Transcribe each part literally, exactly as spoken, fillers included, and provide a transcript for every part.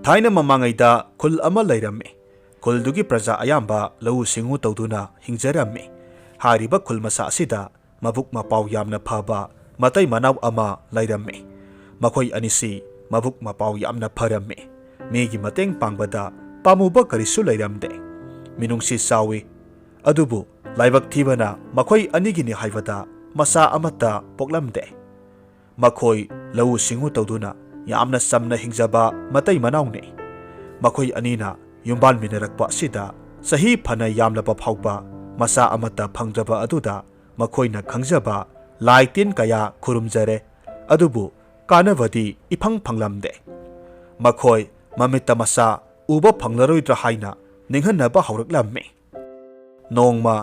ꯊꯥꯏꯅ ꯃꯃꯥꯡꯉꯩꯗ ꯈꯨꯜ ꯑꯃ ꯂꯩꯔꯝꯃꯤ꯫ ꯈꯨꯜꯗꯨꯒꯤ ꯄ꯭ꯔꯖꯥ ꯑꯌꯥꯝꯕ ꯂꯧꯎ ꯁꯤꯡꯎ ꯇꯧꯗꯨꯅ ꯍꯤꯡꯖꯔꯝꯃꯤ꯫ ꯍꯥꯏꯔꯤꯕ ꯈꯨꯜ ꯃꯆꯥ ꯑꯁꯤꯗ ꯃꯕꯨꯛ ꯃꯄꯥꯎ ꯌꯥꯝꯅ ꯐꯕ ꯃꯇꯩ ꯃꯅꯥꯎ ꯑꯃ ꯂꯩꯔꯝꯃꯤ꯫ ꯃꯈꯣꯏ ꯑꯅꯤꯁꯤ ꯃꯕꯨꯛ ꯃꯄꯥꯎ ꯌꯥꯝꯅ ꯐꯔꯝꯃꯤ꯫ ꯃꯤꯒꯤ ꯃꯇꯦꯡ ꯄꯥꯡꯕꯗ ꯄꯥꯝꯃꯨꯕ ꯀꯔꯤꯁꯨ ꯂꯩꯔꯝꯗꯦ꯫ ꯃꯤꯅꯨꯡꯁꯤ ꯆꯥꯎꯏ꯫ ꯑꯗꯨꯕꯨ ꯂꯥꯏꯕꯛ ꯊꯤꯕꯅ ꯃꯈꯣꯏ ꯑꯅꯤꯒꯤꯅꯤ ꯍꯥꯏꯕꯗ ꯃꯆꯥ ꯑꯃꯠꯇ ꯄꯣꯛꯂꯝꯗꯦ꯫ ꯃꯈꯣꯏ ꯂꯧꯎ ꯁꯤꯡꯎ ꯇꯧꯗꯨꯅ ꯌꯥꯝꯅ ꯆꯝꯅ ꯍꯤꯡꯖꯕ ꯃꯇꯩ ꯃꯅꯥꯎꯅꯤ꯫ ꯃꯈꯣꯏ ꯑꯅꯤꯅ ꯌꯨꯝꯕꯥꯟꯃꯤꯟꯅꯔꯛꯄ ꯑꯁꯤꯗ ꯆꯍꯤ ꯐꯅ ꯌꯥꯝꯂꯕ ꯐꯥꯎꯕ ꯃꯆꯥ ꯑꯃꯠꯇ ꯐꯪꯗ꯭ꯔꯕ ꯑꯗꯨꯗ ꯃꯈꯣꯏꯅ ꯈꯪꯖꯕ ꯂꯥꯏ ꯇꯤꯟ ꯀꯌꯥ ꯈꯨꯔꯨꯝꯖꯔꯦ꯫ ꯑꯗꯨꯕꯨ ꯀꯥꯟꯅꯕꯗꯤ ꯏꯐꯪ ꯐꯪꯂꯝꯗꯦ꯫ ꯃꯈꯣꯏ ꯃꯃꯤꯠꯇ ꯃꯆꯥ ꯎꯕ ꯐꯪꯂꯔꯣꯏꯗ꯭ꯔꯥ ꯍꯥꯏꯅ ꯅꯤꯡꯍꯟꯅꯕ ꯍꯧꯔꯛꯂꯝꯃꯤ꯫ ꯅꯣꯡꯃ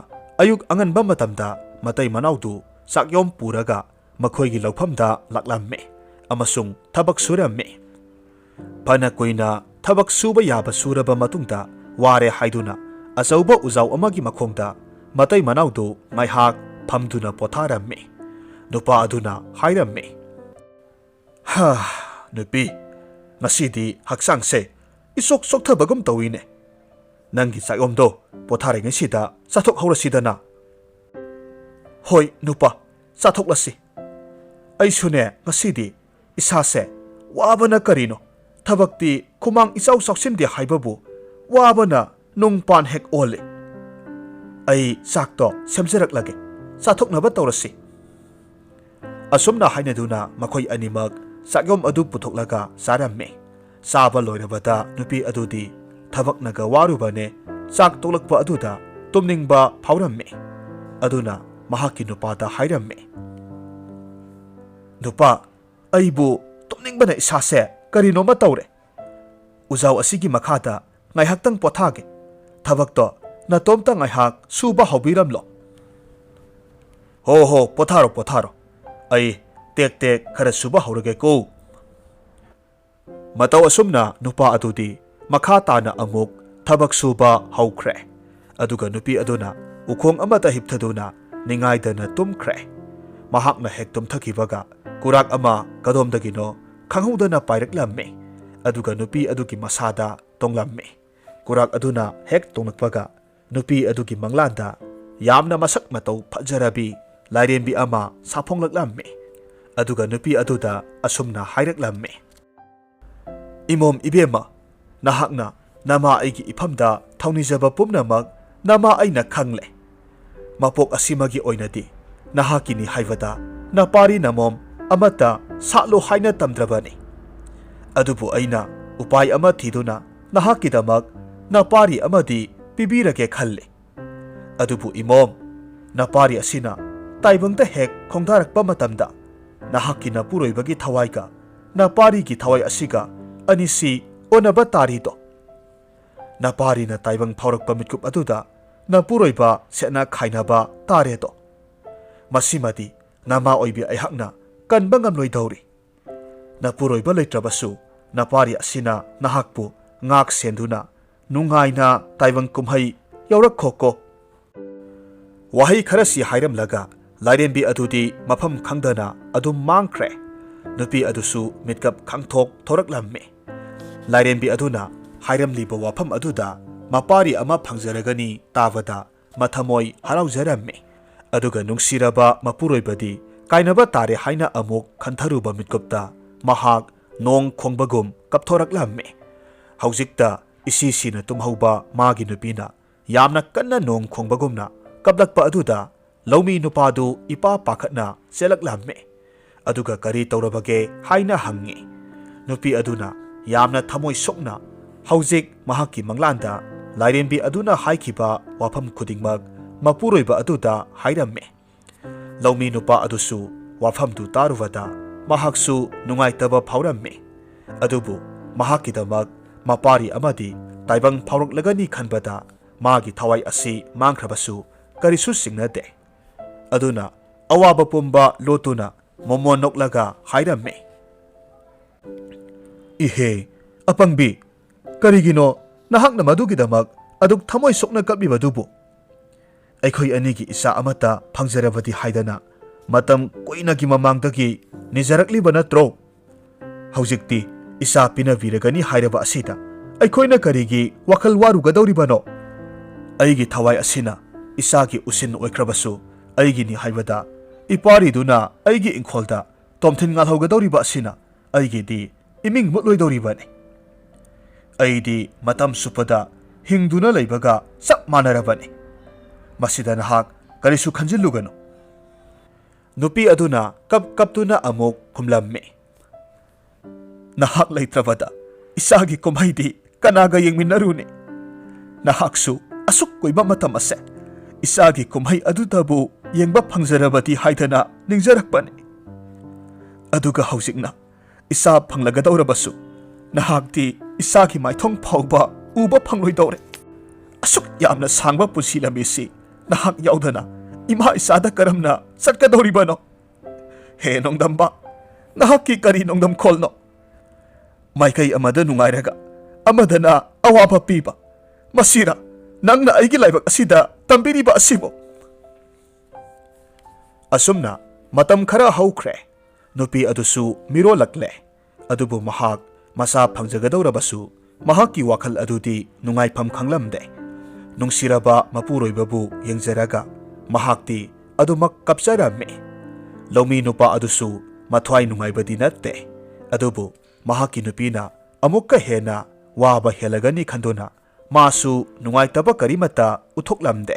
ꯑꯌꯨꯛ ꯑꯉꯟꯕ ꯃꯇꯝꯗ ꯃꯇꯩ ꯃꯅꯥꯎꯗꯨ ꯆꯥꯛꯌꯣꯝ ꯄꯨꯔꯒ ꯃꯈꯣꯏꯒꯤ ꯂꯧꯐꯝꯗ ꯂꯥꯛꯂꯝꯃꯤ ꯑꯃꯁꯨꯡ ꯊꯕꯛ ꯁꯨꯔꯝꯃꯤ꯫ ꯐꯅ ꯀꯨꯏꯅ ꯊꯕꯛ ꯁꯨꯕ ꯌꯥꯕ ꯁꯨꯔꯕ ꯃꯇꯨꯡꯗ ꯋꯥꯔꯦ ꯍꯥꯏꯗꯨꯅ ꯑꯆꯧꯕ ꯎꯖꯥꯎ ꯑꯃꯒꯤ ꯃꯈꯣꯡꯗ ꯃꯇꯩ ꯃꯅꯥꯎꯗꯨ ꯉꯥꯏꯍꯥꯛ ꯐꯝꯗꯨꯅ ꯄꯣꯊꯥꯔꯝꯃꯤ꯫ ꯅꯨꯄꯥ ꯑꯗꯨꯅ ꯍꯥꯏꯔꯝꯃꯤ, "ꯍꯥ, ꯅꯨꯄꯤ, ꯉꯁꯤꯗꯤ ꯍꯛꯆꯥꯡꯁꯦ ꯏꯆꯣꯛ ꯆꯣꯛꯊꯕꯒꯨꯝ ꯇꯧꯏꯅꯦ꯫ ꯅꯪꯒꯤ ꯆꯥꯛꯌꯣꯝꯗꯣ ꯄꯣꯊꯥꯔꯤꯉꯩꯁꯤꯗ ꯆꯥꯊꯣꯛꯍꯧꯔꯁꯤꯗꯅ?" "ꯍꯣꯏ ꯅꯨꯄꯥ, ꯆꯥꯊꯣꯛꯂꯁꯤ꯫ ꯑꯩꯁꯨꯅꯦ ꯉꯁꯤꯗꯤ ꯏꯁꯥꯁꯦ ꯋꯥꯕꯅ ꯀꯔꯤꯅꯣ, ꯊꯕꯛꯇꯤ ꯈꯨꯃꯥꯡ ꯏꯆꯥꯎ ꯆꯥꯎꯁꯤꯟꯗꯦ ꯍꯥꯏꯕꯕꯨ ꯋꯥꯕꯅ ꯅꯨꯡ ꯄꯥꯟ ꯍꯦꯛ ꯑꯣꯜꯂꯦ꯫ ꯑꯩ ꯆꯥꯛꯇꯣ ꯁꯦꯝꯖꯔꯛꯂꯒꯦ, ꯆꯥꯊꯣꯛꯅꯕ ꯇꯧꯔꯁꯤ꯫" ꯑꯁꯨꯝꯅ ꯍꯥꯏꯅꯗꯨꯅ ꯃꯈꯣꯏ ꯑꯅꯤꯃꯛ ꯆꯥꯛꯌꯣꯝ ꯑꯗꯨ ꯄꯨꯊꯣꯛꯂꯒ ꯆꯥꯔꯝꯃꯤ꯫ ꯆꯥꯕ ꯂꯣꯏꯔꯕꯗ ꯅꯨꯄꯤ ꯑꯗꯨꯗꯤ ꯊꯕꯛꯅꯒ ꯋꯥꯔꯨꯕꯅꯦ, ꯆꯥꯛ ꯇꯣꯛꯂꯛꯄ ꯑꯗꯨꯗ ꯇꯨꯝꯅꯤꯡꯕ ꯐꯥꯎꯔꯝꯃꯤ꯫ ꯑꯗꯨꯅ ꯃꯍꯥꯛꯀꯤ ꯅꯨꯄꯥꯗ ꯍꯥꯏꯔꯝꯃꯤ, "ꯅꯨꯄꯥ, ꯑꯩꯕꯨ ꯇꯨꯝꯅꯤꯡꯕꯅ ꯏꯁꯥꯁꯦ ꯀꯔꯤꯅꯣꯃ ꯇꯧꯔꯦ꯫ ꯎꯖꯥꯎ ꯑꯁꯤꯒꯤ ꯃꯈꯥꯗ ꯉꯥꯏꯍꯥꯛꯇꯪ ꯄꯣꯊꯥꯒꯦ꯫ ꯊꯕꯛꯇꯣ ꯅꯇꯣꯝꯇ ꯉꯥꯏꯍꯥꯛ ꯁꯨꯕ ꯍꯧꯕꯤꯔꯝꯂꯣ꯫" "ꯍꯣ ꯍꯣ, ꯄꯣꯊꯥꯔꯣ, ꯄꯣꯊꯥꯔꯣ꯫ ꯑꯩ ꯇꯦꯛ ꯇꯦꯛ ꯈꯔ ꯁꯨꯕ ꯍꯧꯔꯒꯦꯀꯣ꯫" ꯃꯇꯧ ꯑꯁꯨꯝꯅ ꯅꯨꯄꯥ ꯑꯗꯨꯗꯤ ꯃꯈꯥ ꯇꯥꯅ ꯑꯃꯨꯛ ꯊꯕꯛ ꯁꯨꯕ ꯍꯧꯈ꯭ꯔꯦ꯫ ꯑꯗꯨꯒ ꯅꯨꯄꯤ ꯑꯗꯨꯅ ꯎꯈꯣꯡ ꯑꯃꯗ ꯍꯤꯞꯊꯗꯨꯅ ꯅꯤꯡꯉꯥꯏꯗꯅ ꯇꯨꯝꯈ꯭ꯔꯦ꯫ ꯃꯍꯥꯛꯅ ꯍꯦꯛ ꯇꯨꯝꯊꯈꯤꯕꯒ ꯀꯨꯔꯥꯛ ꯑꯃ ꯀꯗꯣꯝꯗꯒꯤꯅꯣ ꯈꯪꯍꯧꯗꯅ ꯄꯥꯏꯔꯛꯂꯝꯃꯤ꯫ ꯑꯗꯨꯒ ꯅꯨꯄꯤ ꯑꯗꯨꯒꯤ ꯃꯁꯥꯗ ꯇꯣꯡꯂꯝꯃꯤ꯫ ꯀꯨꯔꯥꯛ ꯑꯗꯨꯅ ꯍꯦꯛ ꯇꯣꯡꯂꯛꯄꯒ, ꯅꯨꯄꯤ ꯑꯗꯨꯒꯤ ꯃꯪꯂꯥꯟꯗ ꯌꯥꯝꯅ ꯃꯁꯛ ꯃꯇꯧ ꯐꯖꯔꯕꯤ ꯂꯥꯏꯔꯦꯝꯕꯤ ꯑꯃ ꯁꯥꯐꯣꯡꯂꯛꯂꯝꯃꯤ꯫ ꯑꯗꯨꯒ ꯅꯨꯄꯤ ꯑꯗꯨꯗ ꯑꯁꯨꯝꯅ ꯍꯥꯏꯔꯛꯂꯝꯃꯤ, "ꯏꯃꯣꯝ ꯏꯕꯦꯝꯃ, ꯅꯍꯥꯛꯅ ꯅꯃꯥ ꯑꯩꯒꯤ ꯏꯐꯝꯗ ꯊꯧꯅꯤꯖꯕ ꯄꯨꯝꯅꯃꯛ ꯅꯃꯥ ꯑꯩꯅ ꯈꯪꯂꯦ꯫ ꯃꯄꯣꯛ ꯑꯁꯤꯃꯒꯤ ꯑꯣꯏꯅꯗꯤ ꯅꯍꯥꯛꯀꯤꯅꯤ ꯍꯥꯏꯕꯗ ꯅꯄꯥꯔꯤ ꯅꯃꯣꯝ ꯑꯃꯠꯇ ꯁꯥꯠꯂꯨ ꯍꯥꯏꯅ ꯇꯝꯗ꯭ꯔꯕꯅꯤ꯫ ꯑꯗꯨꯕꯨ ꯑꯩꯅ ꯎꯄꯥꯏ ꯑꯃ ꯊꯤꯗꯨꯅ ꯅꯍꯥꯛꯀꯤꯗꯃꯛ ꯅꯄꯥꯔꯤ ꯑꯃꯗꯤ ꯄꯤꯕꯤꯔꯒꯦ ꯈꯜꯂꯤ꯫ ꯑꯗꯨꯕꯨ ꯏꯃꯣꯝ, ꯅꯄꯥꯔꯤ ꯑꯁꯤꯅ ꯇꯥꯏꯕꯪꯗ ꯍꯦꯛ ꯈꯣꯡꯗꯥꯔꯛꯄ ꯃꯇꯝꯗ ꯅꯍꯥꯛꯀꯤ ꯅꯄꯨꯔꯣꯏꯕꯒꯤ ꯊꯋꯥꯏꯒ ꯅꯄꯥꯔꯤꯒꯤ ꯊꯋꯥꯏ ꯑꯁꯤꯒ ꯑꯅꯤꯁꯤ ꯑꯣꯟꯅꯕ ꯇꯥꯔꯤꯗꯣ꯫ ꯅꯄꯥꯔꯤꯅ ꯇꯥꯏꯕꯪ ꯐꯥꯎꯔꯛꯄ ꯃꯤꯠꯀꯨꯞ ꯑꯗꯨꯗ ꯅꯄꯨꯔꯣꯏꯕ ꯁꯦꯠꯅ ꯈꯥꯏꯅꯕ ꯇꯥꯔꯦꯗꯣ꯫ ꯃꯁꯤꯃꯗꯤ ꯅꯃꯥ ꯑꯣꯏꯕꯤ ꯑꯩꯍꯥꯛꯅ ꯀꯟꯕ ꯉꯝꯂꯣꯏꯗꯧꯔꯤ꯫ ꯅꯄꯨꯔꯣꯏꯕ ꯂꯩꯇ꯭ꯔꯕꯁꯨ ꯅꯄꯥꯔꯤ ꯑꯁꯤꯅ ꯅꯍꯥꯛꯄꯨ ꯉꯥꯛ ꯁꯦꯟꯗꯨꯅ ꯅꯨꯡꯉꯥꯏꯅ ꯇꯥꯏꯕꯪ ꯀꯨꯝꯍꯩ ꯌꯥꯎꯔꯛꯈꯣꯀꯣ꯫" ꯋꯥꯍꯩ ꯈꯔꯁꯤ ꯍꯥꯏꯔꯝꯂꯒ ꯂꯥꯏꯔꯦꯝꯕꯤ ꯑꯗꯨꯗꯤ ꯃꯐꯝ ꯈꯪꯗꯅ ꯑꯗꯨꯝ ꯃꯥꯡꯈ꯭ꯔꯦ꯫ ꯅꯨꯄꯤ ꯑꯗꯨꯁꯨ ꯃꯤꯠꯀꯞ ꯈꯪꯊꯣꯛ ꯊꯣꯔꯛꯂꯝꯃꯤ꯫ ꯂꯥꯏꯔꯦꯝꯕꯤ ꯑꯗꯨꯅ ꯍꯥꯏꯔꯝꯂꯤꯕ ꯋꯥꯐꯝ ꯑꯗꯨꯗ ꯃꯄꯥꯔꯤ ꯑꯃ ꯐꯪꯖꯔꯒꯅꯤ ꯇꯥꯕꯗ ꯃꯊꯃꯣꯏ ꯍꯔꯥꯎꯖꯔꯝꯃꯤ꯫ ꯑꯗꯨꯒ ꯅꯨꯡꯁꯤꯔꯕ ꯃꯄꯨꯔꯣꯏꯕꯗꯤ ꯀꯥꯏꯅꯕ ꯇꯥꯔꯦ ꯍꯥꯏꯅ ꯑꯃꯨꯛ ꯈꯟꯊꯔꯨꯕ ꯃꯤꯠꯀꯨꯞꯇ ꯃꯍꯥꯛ ꯅꯣꯡ ꯈꯣꯡꯕꯒꯨꯝ ꯀꯞꯊꯣꯔꯛꯂꯝꯃꯤ꯫ ꯍꯧꯖꯤꯛꯇ ꯏꯁꯤ ꯁꯤꯅ ꯇꯨꯝꯍꯧꯕ ꯃꯥꯒꯤ ꯅꯨꯄꯤꯅ ꯌꯥꯝꯅ ꯀꯟꯅ ꯅꯣꯡ ꯈꯣꯡꯕꯒꯨꯝꯅ ꯀꯞꯂꯛꯄ ꯑꯗꯨꯗ ꯂꯧꯃꯤ ꯅꯨꯄꯥꯗꯨ ꯏꯄꯥ ꯄꯥꯈꯠꯅ ꯆꯦꯜꯂꯛꯂꯝꯃꯤ꯫ ꯑꯗꯨꯒ ꯀꯔꯤ ꯇꯧꯔꯕꯒꯦ ꯍꯥꯏꯅ ꯍꯪꯉꯤ꯫ ꯅꯨꯄꯤ ꯑꯗꯨꯅ ꯌꯥꯝꯅ ꯊꯃꯣꯏ ꯁꯣꯛꯅ ꯍꯧꯖꯤꯛ ꯃꯍꯥꯛꯀꯤ ꯃꯪꯂꯥꯟꯗ ꯂꯥꯏꯔꯦꯝꯕꯤ ꯑꯗꯨꯅ ꯍꯥꯏꯈꯤꯕ ꯋꯥꯐꯝ ꯈꯨꯗꯤꯡꯃꯛ ꯃꯄꯨꯔꯣꯏꯕ ꯑꯗꯨꯗ ꯍꯥꯏꯔꯝꯃꯤ꯫ ꯂꯧꯃꯤ ꯅꯨꯄꯥ ꯑꯗꯨꯁꯨ ꯋꯥꯐꯝꯗꯨ ꯇꯥꯔꯨꯕꯗ ꯃꯍꯥꯛꯁꯨ ꯅꯨꯡꯉꯥꯏꯇꯕ ꯐꯥꯎꯔꯝꯃꯤ꯫ ꯑꯗꯨꯕꯨ ꯃꯍꯥꯛꯀꯤꯗꯃꯛ ꯃꯄꯥꯔꯤ ꯑꯃꯗꯤ ꯇꯥꯏꯕꯪ ꯐꯥꯎꯔꯛꯂꯒꯅꯤ ꯈꯟꯕꯗ ꯃꯥꯒꯤ ꯊꯋꯥꯏ ꯑꯁꯤ ꯃꯥꯡꯈ꯭ꯔꯕꯁꯨ ꯀꯔꯤꯁꯨ ꯆꯤꯡꯅꯗꯦ꯫ ꯑꯗꯨꯅ ꯑꯋꯥꯕ ꯄꯨꯝꯕ ꯂꯣꯠꯇꯨꯅ ꯃꯣꯃꯣꯟ ꯅꯣꯛꯂꯒ ꯍꯥꯏꯔꯝꯃꯤ, "ꯏꯍꯦ, ꯑꯄꯪꯕꯤ, ꯀꯔꯤꯒꯤꯅꯣ ꯅꯍꯥꯛꯅ ꯃꯗꯨꯒꯤꯗꯃꯛ ꯑꯗꯨꯛ ꯊꯃꯣꯏ ꯁꯣꯛꯅ ꯀꯞꯂꯤꯕꯗꯨꯕꯨ? ꯑꯩꯈꯣꯏ ꯑꯅꯤꯒꯤ ꯏꯆꯥ ꯑꯃꯠꯇ ꯐꯪꯖꯔꯕꯗꯤ ꯍꯥꯏꯗꯅ ꯃꯇꯝ ꯀꯨꯏꯅꯒꯤ ꯃꯃꯥꯡꯗꯒꯤ ꯅꯤꯖꯔꯛꯂꯤꯕ ꯅꯠꯇ꯭ꯔꯣ? ꯍꯧꯖꯤꯛꯇꯤ ꯏꯆꯥ ꯄꯤꯅꯕꯤꯔꯒꯅꯤ ꯍꯥꯏꯔꯕ ꯑꯁꯤꯗ ꯑꯩꯈꯣꯏꯅ ꯀꯔꯤꯒꯤ ꯋꯥꯈꯜ ꯋꯥꯔꯨꯒꯗꯧꯔꯤꯕꯅꯣ? ꯑꯩꯒꯤ ꯊꯋꯥꯏ ꯑꯁꯤꯅ ꯏꯆꯥꯒꯤ ꯎꯁꯤꯟ ꯑꯣꯏꯈ꯭ꯔꯕꯁꯨ ꯑꯩꯒꯤꯅꯤ ꯍꯥꯏꯕꯗ ꯏꯄꯥꯔꯤꯗꯨꯅ ꯑꯩꯒꯤ ꯏꯪꯈꯣꯜꯗ ꯇꯣꯝꯊꯤꯟ ꯉꯥꯜꯍꯧꯒꯗꯧꯔꯤꯕ ꯑꯁꯤꯅ ꯑꯩꯒꯤꯗꯤ ꯏꯃꯤꯡ ꯃꯨꯠꯂꯣꯏꯗꯧꯔꯤꯕꯅꯤ꯫ ꯑꯩꯗꯤ ꯃꯇꯝ ꯆꯨꯞꯄꯗ ꯍꯤꯡꯗꯨꯅ ꯂꯩꯕꯒ ꯆꯞ ꯃꯥꯟꯅꯔꯕꯅꯤ꯫ ꯃꯁꯤꯗ ꯅꯍꯥꯛ ꯀꯔꯤꯁꯨ ꯈꯟꯖꯤꯜꯂꯨꯒꯅꯨ꯫ ꯅꯨꯄꯤ ꯑꯗꯨꯅ ꯀꯞ ꯀꯞꯇꯨꯅ ꯑꯃꯨꯛ ꯈꯨꯝꯂꯝꯃꯤ, "ꯅꯍꯥꯛ ꯂꯩꯇ꯭ꯔꯕꯗ ꯏꯆꯥꯒꯤ ꯀꯨꯝꯍꯩꯗꯤ ꯀꯅꯥꯒ ꯌꯦꯡꯃꯤꯟꯅꯔꯨꯅꯤ? ꯅꯍꯥꯛꯁꯨ ꯑꯁꯨꯛ ꯀꯨꯏꯕ ꯃꯇꯝ ꯑꯁꯦ ꯏꯆꯥꯒꯤ ꯀꯨꯝꯍꯩ ꯑꯗꯨꯗꯕꯨ ꯌꯦꯡꯕ ꯐꯪꯖꯔꯕꯗꯤ ꯍꯥꯏꯗꯅ ꯅꯤꯡꯖꯔꯛꯄꯅꯤ꯫ ꯑꯗꯨꯒ ꯍꯧꯖꯤꯛꯅ ꯏꯆꯥ ꯐꯪꯂꯒꯗꯧꯔꯕꯁꯨ ꯅꯍꯥꯛꯇꯤ ꯏꯆꯥꯒꯤ ꯃꯥꯏꯊꯣꯡ ꯐꯥꯎꯕ ꯎꯕ ꯐꯪꯂꯣꯏꯗꯧꯔꯦ꯫ ꯑꯁꯨꯛ ꯌꯥꯝꯅ ꯁꯥꯡꯕ ꯄꯨꯟꯁꯤ ꯂꯝꯕꯤꯁꯤ ꯅꯍꯥꯛ ꯌꯥꯎꯗꯅ ꯏꯃꯥ ꯏꯆꯥꯗ ꯀꯔꯝꯅ ꯆꯠꯀꯗꯧꯔꯤꯕꯅꯣ? ꯍꯦ ꯅꯣꯡꯗꯝꯕ, ꯅꯍꯥꯛꯀꯤ ꯀꯔꯤ ꯅꯣꯡꯗꯝꯈꯣꯜꯅꯣ? ꯃꯥꯏꯀꯩ ꯑꯃꯗ ꯅꯨꯡꯉꯥꯏꯔꯒ ꯑꯃꯗꯅ ꯑꯋꯥꯕ ꯄꯤꯕ, ꯃꯁꯤꯔ ꯅꯪꯅ ꯑꯩꯒꯤ ꯂꯥꯏꯕꯛ ꯑꯁꯤꯗ ꯇꯝꯕꯤꯔꯤꯕ ꯑꯁꯤꯕꯨ?" ꯑꯁꯨꯝꯅ ꯃꯇꯝ ꯈꯔ ꯍꯧꯈ꯭ꯔꯦ꯫ ꯅꯨꯄꯤ ꯑꯗꯨꯁꯨ ꯃꯤꯔꯣꯜꯂꯛꯂꯦ꯫ ꯑꯗꯨꯕꯨ ꯃꯍꯥꯛ ꯃꯆꯥ ꯐꯪꯖꯒꯗꯧꯔꯕꯁꯨ ꯃꯍꯥꯛꯀꯤ ꯋꯥꯈꯜ ꯑꯗꯨꯗꯤ ꯅꯨꯡꯉꯥꯏꯐꯝ ꯈꯪꯂꯝꯗꯦ꯫ ꯅꯨꯡꯁꯤꯔꯕ ꯃꯄꯨꯔꯣꯏꯕꯕꯨ ꯌꯦꯡꯖꯔꯒ ꯃꯍꯥꯛꯇꯤ ꯑꯗꯨꯃꯛ ꯀꯞꯆꯔꯝꯃꯤ꯫ ꯂꯧꯃꯤ ꯅꯨꯄꯥ ꯑꯗꯨꯁꯨ ꯃꯊ꯭ꯋꯥꯏ ꯅꯨꯡꯉꯥꯏꯕꯗꯤ ꯅꯠꯇꯦ꯫ ꯑꯗꯨꯕꯨ ꯃꯍꯥꯛꯀꯤ ꯅꯨꯄꯤꯅ ꯑꯃꯨꯛꯀ ꯍꯦꯟꯅ ꯋꯥꯕ ꯍꯦꯜꯂꯒꯅꯤ ꯈꯟꯗꯨꯅ ꯃꯥꯁꯨ ꯅꯨꯡꯉꯥꯏꯇꯕ ꯀꯔꯤꯃꯠꯇ ꯎꯠꯊꯣꯛꯂꯝꯗꯦ꯫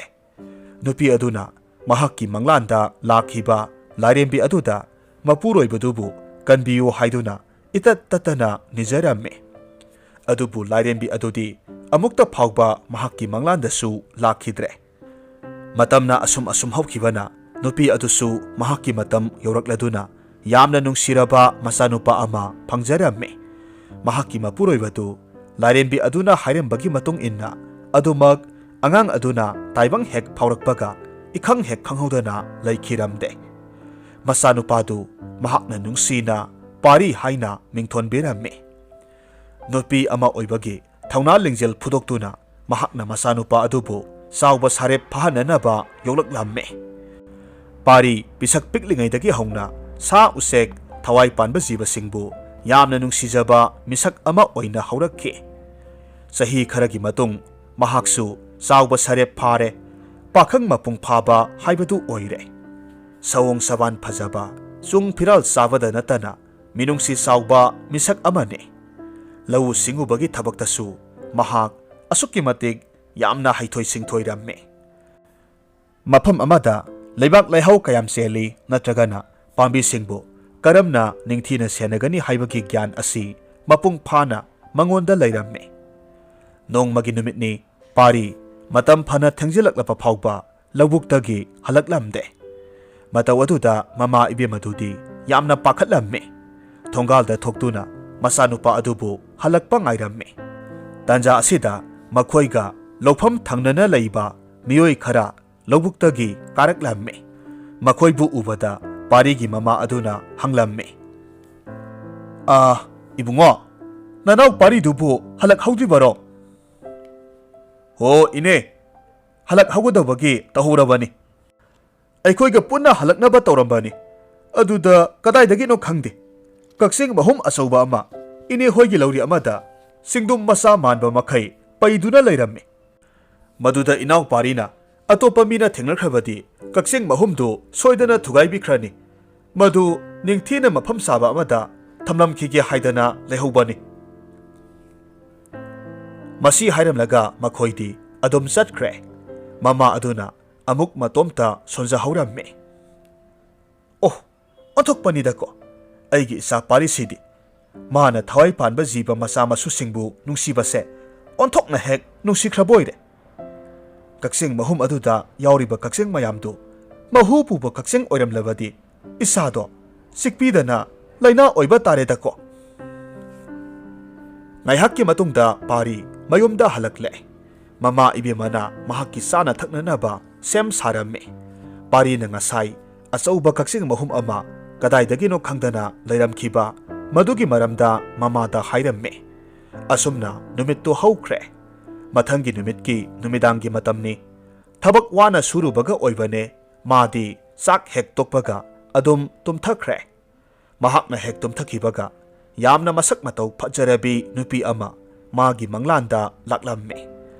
ꯅꯨꯄꯤ ꯑꯗꯨꯅ ꯃꯍꯥꯛꯀꯤ ꯃꯪꯂꯥꯟꯗ ꯂꯥꯛꯈꯤꯕ ꯂꯥꯏꯔꯦꯝꯕꯤ ꯑꯗꯨꯗ ꯃꯄꯨꯔꯣꯏꯕꯗꯨꯕꯨ ꯀꯟꯕꯤꯌꯨ ꯍꯥꯏꯗꯨꯅ ꯏꯇꯠ ꯇꯠꯇꯅ ꯅꯤꯖꯔꯝꯃꯤ꯫ ꯑꯗꯨꯕꯨ ꯂꯥꯏꯔꯦꯝꯕꯤ ꯑꯗꯨꯗꯤ ꯑꯃꯨꯛꯇ ꯐꯥꯎꯕ ꯃꯍꯥꯛꯀꯤ ꯃꯪꯂꯥꯟꯗꯁꯨ ꯂꯥꯛꯈꯤꯗ꯭ꯔꯦ꯫ ꯃꯇꯝꯅ ꯑꯁꯨꯝ ꯑꯁꯨꯝ ꯍꯧꯈꯤꯕꯅ ꯅꯨꯄꯤ ꯑꯗꯨꯁꯨ ꯃꯍꯥꯛꯀꯤ ꯃꯇꯝ ꯌꯧꯔꯛꯂꯗꯨꯅ ꯌꯥꯝꯅ ꯅꯨꯡꯁꯤꯔꯕ ꯃꯆꯥꯅꯨꯄꯥ ꯑꯃ ꯐꯪꯖꯔꯝꯃꯤ꯫ ꯃꯍꯥꯛꯀꯤ ꯃꯄꯨꯔꯣꯏꯕꯗꯨ ꯂꯥꯏꯔꯦꯝꯕꯤ ꯑꯗꯨꯅ ꯍꯥꯏꯔꯝꯕꯒꯤ ꯃꯇꯨꯡ ꯏꯟꯅ ꯑꯗꯨꯃꯛ ꯑꯉꯥꯡ ꯑꯗꯨꯅ ꯇꯥꯏꯕꯪ ꯍꯦꯛ ꯐꯥꯎꯔꯛꯄꯒ ꯏꯈꯪ ꯍꯦꯛ ꯈꯪꯍꯧꯗꯅ ꯂꯩꯈꯤꯔꯝꯗꯦ꯫ ꯃꯆꯥꯅꯨꯄꯥꯗꯨ ꯃꯍꯥꯛꯅ ꯅꯨꯡꯁꯤꯅ ꯄꯥꯔꯤ ꯍꯥꯏꯅ ꯃꯤꯡꯊꯣꯟꯕꯤꯔꯝꯃꯤ꯫ ꯅꯨꯄꯤ ꯑꯃ ꯑꯣꯏꯕꯒꯤ ꯊꯧꯅꯥ ꯂꯤꯡꯖꯦꯜ ꯐꯨꯗꯣꯛꯇꯨꯅ ꯃꯍꯥꯛꯅ ꯃꯆꯥꯅꯨꯄꯥ ꯑꯗꯨꯕꯨ ꯆꯥꯎꯕ ꯁꯥꯔꯦꯞ ꯐꯥꯍꯟꯅꯅꯕ ꯌꯣꯛꯂꯛꯂꯝꯃꯤ꯫ ꯄꯥꯔꯤ ꯄꯤꯁꯛ ꯄꯤꯛꯂꯤꯉꯩꯗꯒꯤ ꯍꯧꯅ ꯁꯥ ꯎꯆꯦꯛ ꯊꯋꯥꯏ ꯄꯥꯟꯕ ꯖꯤꯕꯁꯤꯡꯕꯨ ꯌꯥꯝꯅ ꯅꯨꯡꯁꯤꯖꯕ ꯃꯤꯁꯛ ꯑꯃ ꯑꯣꯏꯅ ꯍꯧꯔꯛꯈꯤ꯫ ꯆꯍꯤ ꯈꯔꯒꯤ ꯃꯇꯨꯡ ꯃꯍꯥꯛꯁꯨ ꯆꯥꯎꯕ ꯁꯥꯔꯦꯞ ꯐꯥꯔꯦ, ꯄꯥꯈꯪ ꯃꯄꯨꯡ ꯐꯥꯕ ꯍꯥꯏꯕꯗꯨ ꯑꯣꯏꯔꯦ꯫ ꯁꯑꯣꯡ ꯁꯕꯥꯟ ꯐꯖꯕ, ꯆꯨꯡ ꯐꯤꯔꯥꯜ ꯆꯥꯕꯗ ꯅꯠꯇꯅ ꯃꯤꯅꯨꯡꯁꯤ ꯆꯥꯎꯕ ꯃꯤꯁꯛ ꯑꯃꯅꯤ꯫ ꯂꯧꯎ ꯁꯤꯡꯎꯕꯒꯤ ꯊꯕꯛꯇꯁꯨ ꯃꯍꯥꯛ ꯑꯁꯨꯛꯀꯤ ꯃꯇꯤꯛ ꯌꯥꯝꯅ ꯍꯩꯊꯣꯏ ꯁꯤꯡꯊꯣꯏꯔꯝꯃꯤ꯫ ꯃꯐꯝ ꯑꯃꯗ ꯂꯩꯕꯥꯛ ꯂꯩꯍꯥꯎ ꯀꯌꯥꯝ ꯆꯦꯜꯂꯤ ꯅꯠꯇ꯭ꯔꯒꯅ ꯄꯥꯝꯕꯤꯁꯤꯡꯕꯨ ꯀꯔꯝꯅ ꯅꯤꯡꯊꯤꯅ ꯁꯦꯟꯅꯒꯅꯤ ꯍꯥꯏꯕꯒꯤ ꯒ꯭ꯌꯥꯟ ꯑꯁꯤ ꯃꯄꯨꯡ ꯐꯥꯅ ꯃꯉꯣꯟꯗ ꯂꯩꯔꯝꯃꯤ꯫ ꯅꯣꯡꯃꯒꯤ ꯅꯨꯃꯤꯠꯅꯤ, ꯄꯥꯔꯤ ꯃꯇꯝ ꯐꯅ ꯊꯦꯡꯖꯤꯜꯂꯛꯂꯕ ꯐꯥꯎꯕ ꯂꯧꯕꯨꯛꯇꯒꯤ ꯍꯜꯂꯛꯂꯝꯗꯦ꯫ ꯃꯇꯧ ꯑꯗꯨꯗ ꯃꯃꯥ ꯏꯕꯦꯝ ꯑꯗꯨꯗꯤ ꯌꯥꯝꯅ ꯄꯥꯈꯠꯂꯝꯃꯤ꯫ ꯊꯣꯡꯒꯥꯜꯗ ꯊꯣꯛꯇꯨꯅ ꯃꯆꯥꯅꯨꯄꯥ ꯑꯗꯨꯕꯨ ꯍꯜꯂꯛꯄ ꯉꯥꯏꯔꯝꯃꯤ꯫ ꯇꯥꯟꯖꯥ ꯑꯁꯤꯗ ꯃꯈꯣꯏꯒ ꯂꯧꯐꯝ ꯊꯪꯅꯅ ꯂꯩꯕ ꯃꯤꯑꯣꯏ ꯈꯔ ꯂꯧꯕꯨꯛꯇꯒꯤ ꯀꯥꯔꯛꯂꯝꯃꯤ꯫ ꯃꯈꯣꯏꯕꯨ ꯎꯕꯗ ꯄꯥꯔꯤꯒꯤ ꯃꯃꯥ ꯑꯗꯨꯅ ꯍꯪꯂꯝꯃꯤ, "ꯑꯥ, ꯏꯕꯨꯡꯉꯣ, ꯅꯅꯥꯎ ꯄꯥꯔꯤꯗꯨꯕꯨ ꯍꯜꯂꯛꯍꯧꯗ꯭ꯔꯤꯕꯔꯣ?" "ꯍꯣ ꯏꯅꯦ, ꯍꯜꯂꯛꯍꯧꯒꯗꯕꯒꯤ ꯇꯧꯍꯧꯔꯕꯅꯤ꯫ ꯑꯩꯈꯣꯏꯒ ꯄꯨꯟꯅ ꯍꯜꯂꯛꯅꯕ ꯇꯧꯔꯝꯕꯅꯤ꯫ ꯑꯗꯨꯗ ꯀꯗꯥꯏꯗꯒꯤꯅꯣ ꯈꯪꯗꯦ, ꯀꯛꯆꯦꯡ ꯃꯍꯨꯝ ꯑꯆꯧꯕ ꯑꯃ ꯏꯅꯦ ꯍꯣꯏꯒꯤ ꯂꯧꯔꯤ ꯑꯃꯗ ꯆꯤꯡꯗꯨꯝ ꯃꯆꯥ ꯃꯥꯟꯕ ꯃꯈꯩ ꯄꯩꯗꯨꯅ ꯂꯩꯔꯝꯃꯤ꯫ ꯃꯗꯨꯗ ꯏꯅꯥꯎ ꯄꯥꯔꯤꯅ ꯑꯇꯣꯞꯄ ꯃꯤꯅ ꯊꯦꯡꯅꯈ꯭ꯔꯕꯗꯤ ꯀꯛꯆꯦꯡ ꯃꯍꯨꯝꯗꯨ ꯁꯣꯏꯗꯅ ꯊꯨꯒꯥꯏꯕꯤꯈ꯭ꯔꯅꯤ꯫ ꯃꯗꯨ ꯅꯤꯡꯊꯤꯅ ꯃꯐꯝ ꯆꯥꯕ ꯑꯃꯗ ꯊꯝꯂꯝꯈꯤꯒꯦ ꯍꯥꯏꯗꯅ ꯂꯩꯍꯧꯕꯅꯤ꯫" ꯃꯁꯤ ꯍꯥꯏꯔꯝꯂꯒ ꯃꯈꯣꯏꯗꯤ ꯑꯗꯨꯝ ꯆꯠꯈ꯭ꯔꯦ꯫ ꯃꯃꯥ ꯑꯗꯨꯅ ꯑꯃꯨꯛ ꯃꯇꯣꯝꯇ ꯁꯣꯟꯖꯍꯧꯔꯝꯃꯤ꯫ "ꯑꯣ, ꯑꯣꯟꯊꯣꯛꯄꯅꯤꯗꯀꯣ, ꯑꯩꯒꯤ ꯏꯆꯥ ꯄꯥꯔꯤꯁꯤꯗꯤ꯫ ꯃꯥꯅ ꯊꯋꯥꯏ ꯄꯥꯟꯕ ꯖꯤꯕ ꯃꯆꯥ ꯃꯁꯨꯁꯤꯡꯕꯨ ꯅꯨꯡꯁꯤꯕꯁꯦ ꯑꯣꯟꯊꯣꯛꯅ ꯍꯦꯛ ꯅꯨꯡꯁꯤꯈ꯭ꯔꯕ ꯑꯣꯏꯔꯦ꯫ ꯀꯛꯆꯦꯡ ꯃꯍꯨꯝ ꯑꯗꯨꯗ ꯌꯥꯎꯔꯤꯕ ꯀꯛꯆꯦꯡ ꯃꯌꯥꯝꯗꯨ ꯃꯍꯨ ꯄꯨꯕ ꯀꯛꯆꯦꯡ ꯑꯣꯏꯔꯝꯂꯕꯗꯤ ꯏꯁꯥꯗꯣ ꯆꯤꯛꯄꯤꯗꯅ ꯂꯥꯏꯅꯥ ꯑꯣꯏꯕ ꯇꯥꯔꯦꯗꯀꯣ꯫" ꯉꯥꯏꯍꯥꯛꯀꯤ ꯃꯇꯨꯡꯗ ꯄꯥꯔꯤ ꯃꯌꯨꯝꯗ ꯍꯜꯂꯛꯂꯦ꯫ ꯃꯃꯥ ꯏꯕꯦꯝꯃꯅ ꯃꯍꯥꯛꯀꯤ ꯆꯥꯅ ꯊꯛꯅꯅꯕ ꯁꯦꯝ ꯁꯥꯔꯝꯃꯤ꯫ ꯄꯥꯔꯤꯅ ꯉꯁꯥꯏ ꯑꯆꯧꯕ ꯀꯛꯆꯦꯡ ꯃꯍꯨꯝ ꯑꯃ ꯀꯗꯥꯏꯗꯒꯤꯅꯣ ꯈꯪꯗꯅ ꯂꯩꯔꯝꯈꯤꯕ ꯃꯗꯨꯒꯤ ꯃꯔꯝꯗ ꯃꯃꯥꯗ ꯍꯥꯏꯔꯝꯃꯤ꯫ ꯑꯁꯨꯝꯅ ꯅꯨꯃꯤꯠꯇꯨ ꯍꯧꯈ꯭ꯔꯦ꯫ ꯃꯊꯪꯒꯤ ꯅꯨꯃꯤꯠꯀꯤ ꯅꯨꯃꯤꯗꯥꯡꯒꯤ ꯃꯇꯝꯅꯤ꯫ ꯊꯕꯛ ꯋꯥꯅ ꯁꯨꯔꯨꯕꯒ ꯑꯣꯏꯕꯅꯦ, ꯃꯥꯗꯤ ꯆꯥꯛ ꯍꯦꯛ ꯇꯣꯛꯄꯒ ꯑꯗꯨꯝ ꯇꯨꯝꯊꯈ꯭ꯔꯦ꯫ ꯃꯍꯥꯛꯅ ꯍꯦꯛ ꯇꯨꯝꯊꯈꯤꯕꯒ ꯌꯥꯝꯅ ꯃꯁꯛ ꯃꯇꯧ ꯐꯖꯔꯕꯤ ꯅꯨꯄꯤ ꯑꯃ ꯃꯥꯒꯤ ꯃꯪꯂꯥꯟꯗ ꯂꯥꯛꯂꯝꯃꯤ꯫